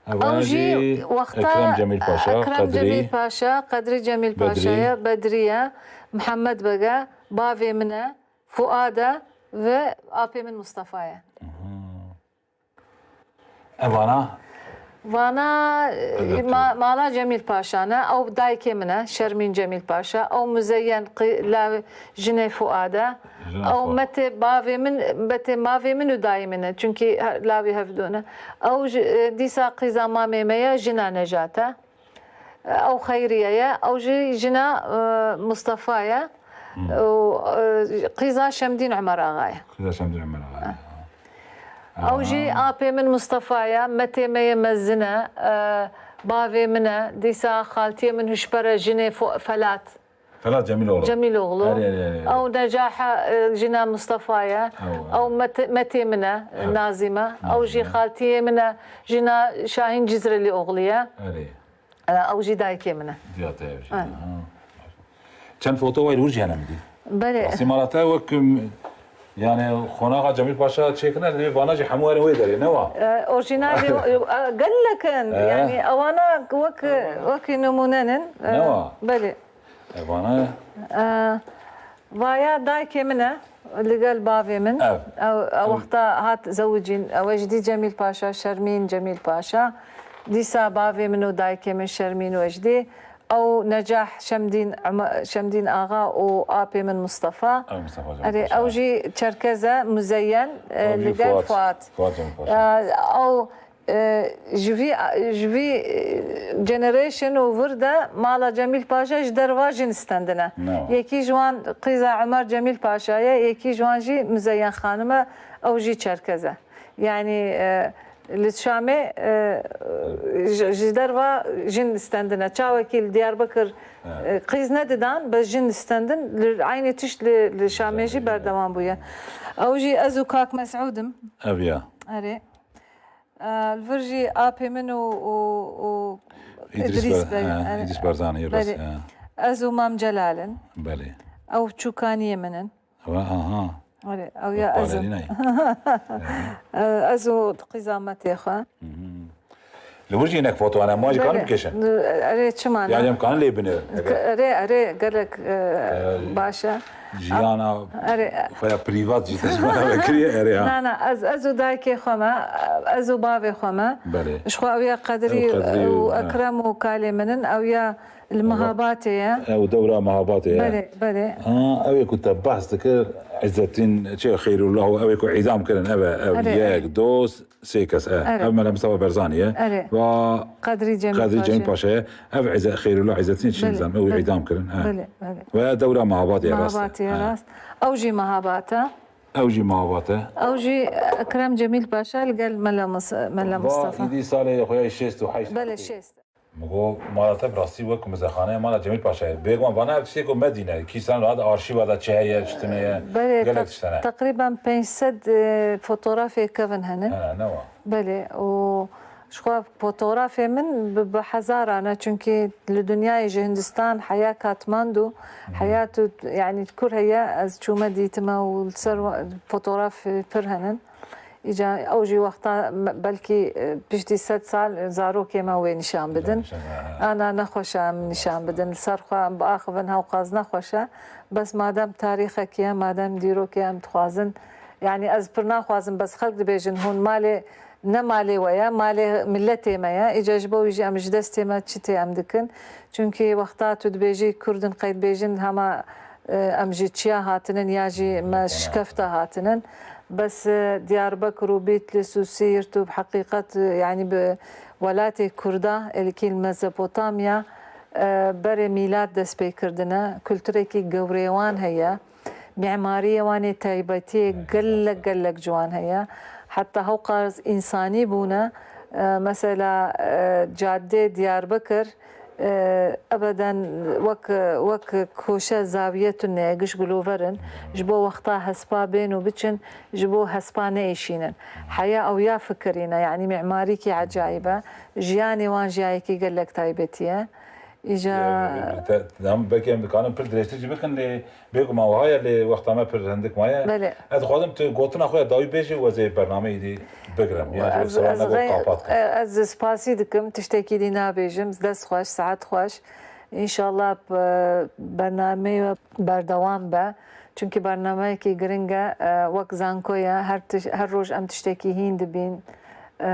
Ew Ev jî jî wexta Ekrem Cemîl Paşa, Ekrem Qedrî, Cemîl Paşa, Qedrî Cemîl Bedrî. Paşa ye, Bedrî ye, Mihemed Beg e, bavê min e. Fuad e ve apê min Mustafa ye. Evana? Vana, Elbette. Ma-, mala Cemîl Paşa ne, ew dayikê min e, Şermîn Cemîl Paşa, ew Muzeyyen qi-, la jinê Fuad e, Jinê ew Fuad. Metê bavê min, metê mavê min û dayê min e, çunkî he-, lawî hevdû ne. Ew ji, e, dîsa qîza mamê me ye, jina Necat e. Ew Xeyriye ye, ew jî jina, e, Mustafa ye. Hmm. Û, e, qîza Şemdîn Umer Axa ye. Qîza Şemdîn Umer Axa ye. Ha. Ew jî Aha. apê min Mustafa ye, metê me yê mezin e, e, bavê min e, dîsa xaltiyê min hişber e, jinê Fo-, Felat. Felat Cemîloğlu. Cemîloğlu. Erê, erê, erê, erê. Ew Necaha, e, jina Mustafa ye. Ew, ew. Ew met-, metê min e, Ew. Nazîme. Ew jî Nazîme. Xaltiyê min e, jina Şahîn Cizrelîoğlu ye. Erê. E, ew jî dayikê min e. Diya te ev jî. Aynen. Ha. Çend foto wayî li wir jî hene min dî. Belê. Rastî mala te wek, m, yani, qonaxa Cemîl Paşa çêkirine, divê vana jî hemû werin wê derê, ne wa? E, orjînalê, e, gelek in. E. Yani, ewana wek, wekî nimûne nin. E, Ne wa? Belê. E, vana E, vaya dayikê min e, li gel bavê min. Ev. Ew, ew Ew. Wexta hat zewicîn, ew Wecdî Cemîl Paşa, Şermîn Cemîl Paşa. Dîsa bavê min û dayikê min Şermîn Wecdî. Ew Necah Şemdîn Ume-, Şemdîn Axa û apê min Mustafa. Ew Mustafa Cemîl Erê, Paşa. Ew jî Çerkez e, Muzeyyen, e, Ew jî li gel Fuat. Fuat. Fuat Cemîl Paşa. E, ew E, ji vî, ji vî, e, generation û vir de mala Cemîl Paşa ji derva jin stendine. No. Yekî ji wan qîza Umer Cemîl Paşa ye, yekî ji wan jî Muzeyyen Xanim e, ew jî Çerkez e. Yanî, e, li Şamê, e, ji, ji derva jin stendine. Çawekî li Diyarbekir, Evet. e, qîz nedidan, bes jin stendin, li eynî tişt li, li Şamê jî Şamê, berdewam bûye. Ew jî ez û kak Mesûd im. Ev ya. Erê. Li vir jî apê min û, û, û Îdrîs Îdrîs Ber-, Ber-, he, e, Îdrîs Barzanî, rast, belê. He. Ez û Mam Celal in. Belê. Ew çûkaniyê min in. Ew, aha. Erê, ew ya ez û Palerînayê. E, ez û qîza metê xwe. Li wir jî hinek foto hene, ma jî karin Belê. Bikeşin. Erê, çima ne? Yani em karin lê bine. Ke-, erê, erê, gelek, e, E, baş e. Jiyana Erê. Xwe ya privat jî te ji me ve kiriye, erê ha. Na, na, ez, ez û dayikê xwe me, ez û bavê xwe me. Belê. Ji xwe ew ya Qedrî Ew Qedrî û, û, ha. Ekrem û kalê min in, ew ya li Mehabatê ye. Ew dewra Mehabatê ye. Belê, belê. Ha, ew ê ku te behs dikir, Îzzetîn, çi, Xeyrullah û ew ê ku îdam kirin, ev e, ew Erê, yek, erê. Dost, sê kes, e. Erê. Ev Mela Mustafa Barzanî ye. Erê. Va Qedrî Cemîl Qedrî Cemîl Paşa. Paşa ye. Ev Îze-, Xeyrullah Îzzetîn çi Belê, nizam, ew belê. Îdam kirin, e. Belê, belê. Ve dewra Mehabatê ye, rast. Mehabatê ye, E. Rast. Ew jî Mehabat e. Ew jî Mehabat e. Ew jî Ekrem Cemîl Paşa li gel Mela Mus-, Mela Va Mustafa. Îdî salê xwe ya şêst û heşt Belê, hatî. Şêst. Min got, mala te bi rastî wek muzexaneya mala Cemîl Paşa ye. Bêguman vana tiştê ku me dîne. Kîsan rahat arşîva de çi heye, çi tune ye. Belê, Gelek teq-, tiştene. Teqrîben pênc sed, e, fotografê kevin henin. He, ne wa. Belê, û ji xwe fotografê min bi, bi hezaran e, çunkî li dinyayê ji Hindistan heya Katmandu, heya tu, yanî kur heye, ez çûme dîtime û li ser wa-, fotograf pir henin. Îca ew jî wexta me-, belkî, e, piştî sed sal zarokê me wê nîşan bidin. Nîşan, ha, ha. Ana nexweş e em nîşan bidin. Li ser xwe em biaxivin hewqas nexweş e. Bes madem tarîxekî ye, madem dîrokê em dixwazin, yanî ez pir naxwazim, bes xelk dibêjin hûn malê, ne malê we ye, malê miletê me ye. Îca ji bo wî jî em ji destê me çi tê em dikin. Çunkî wexta tu dibêjî Kurd in qey dibêjin hema, e, em ji çiya hatinin ya jî me şikefta hatinin. Bes, e, Diyarbekir û Bîtlis û Siirt û bi heqîqet, e, yanî bi welatê Kurda, êlikî li Mezopotamya, e, berê mîlad dest pê kirdine. Kulturekî gewrê wan heye. Mîmariyê wan ê taybetiyê gelek, gelek ciwan heye. Heta hewqas însanî bûne. E, mesela, e, cadê Diyarbekir, e, ebeden wek, wek koşe zawiye tune ye, giş gilover in. Ji bo wexta hespa bên û biçin, ji bo hespa neêşînin. Heya ew ya fikirîne, yanî mîmarîkî ecayîb e. Jiyanê wan jiyayekî gelek taybetî ye. Îja Ya, te, em belkî em dikarin pir dirêjtir jî bikin, lê bêguman wiha ye, lê wexta me pir hindik maye. Belê. Ez dixwazim tu gotina xwe ya dawî bêjî û ez ê bernameyê dî bigirim. Ya, ji Ez, sera ez, me got xey-, kapat kir. ez spasî dikim, tiştekî dî nabêjim. Dest xweş, saet xweş. Înşallah, e, bernameyê we berdewam be. Çunkî bernameyekî giring e, e, wek zanko ye. Her tiş-, her roj em tiştekî hîn dibîn. E,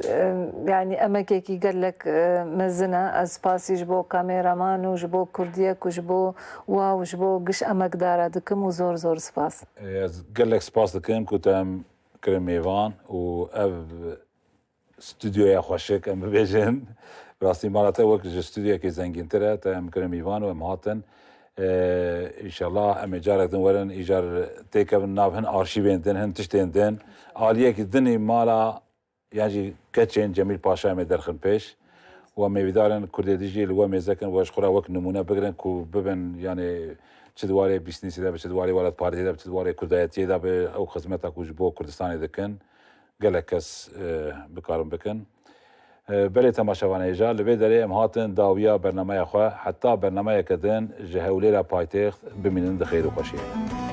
e, yanî emekekî gelek, e, mezin e. Ez spasî ji bo kameraman û ji bo Kurdiyek û ji bo wa û ji bo giş emekdara dikim û zor zor spas. Ez gelek spas dikim ku te em kirin mêvan û ev stûdyoya xweşik em bibêjin. Bi rastî mala te wek ji stûdyoyekê zengîntir e, te em kirin mêvan û em hatin. E, înşallah em ê carek din werin, îcar têkevin nav hin arşîvên din, hin tiştên din. Aliyekî dinî mala yan jî keçên Cemîl Paşa em ê derxin pêş. Û em hêvîdar in Kurdê din jî li we mêze kin, we ji xwe re wek nimûne bigirin ku bibin, yanî çi di warê bîsnîsê de be, çi di warê welatparêzê de be, çi di warê kurdayetiyê de be, ew xizmeta ku ji bo Kurdistanê dikin, gelek kes, e, bikarin bikin. E, belê temaşevanê hêja, li vê derê em hatin dawiya bernameya xwe. Heta bernameyeke din ji Hewlêra paytêxt bimînin di xêr û xweşiyê.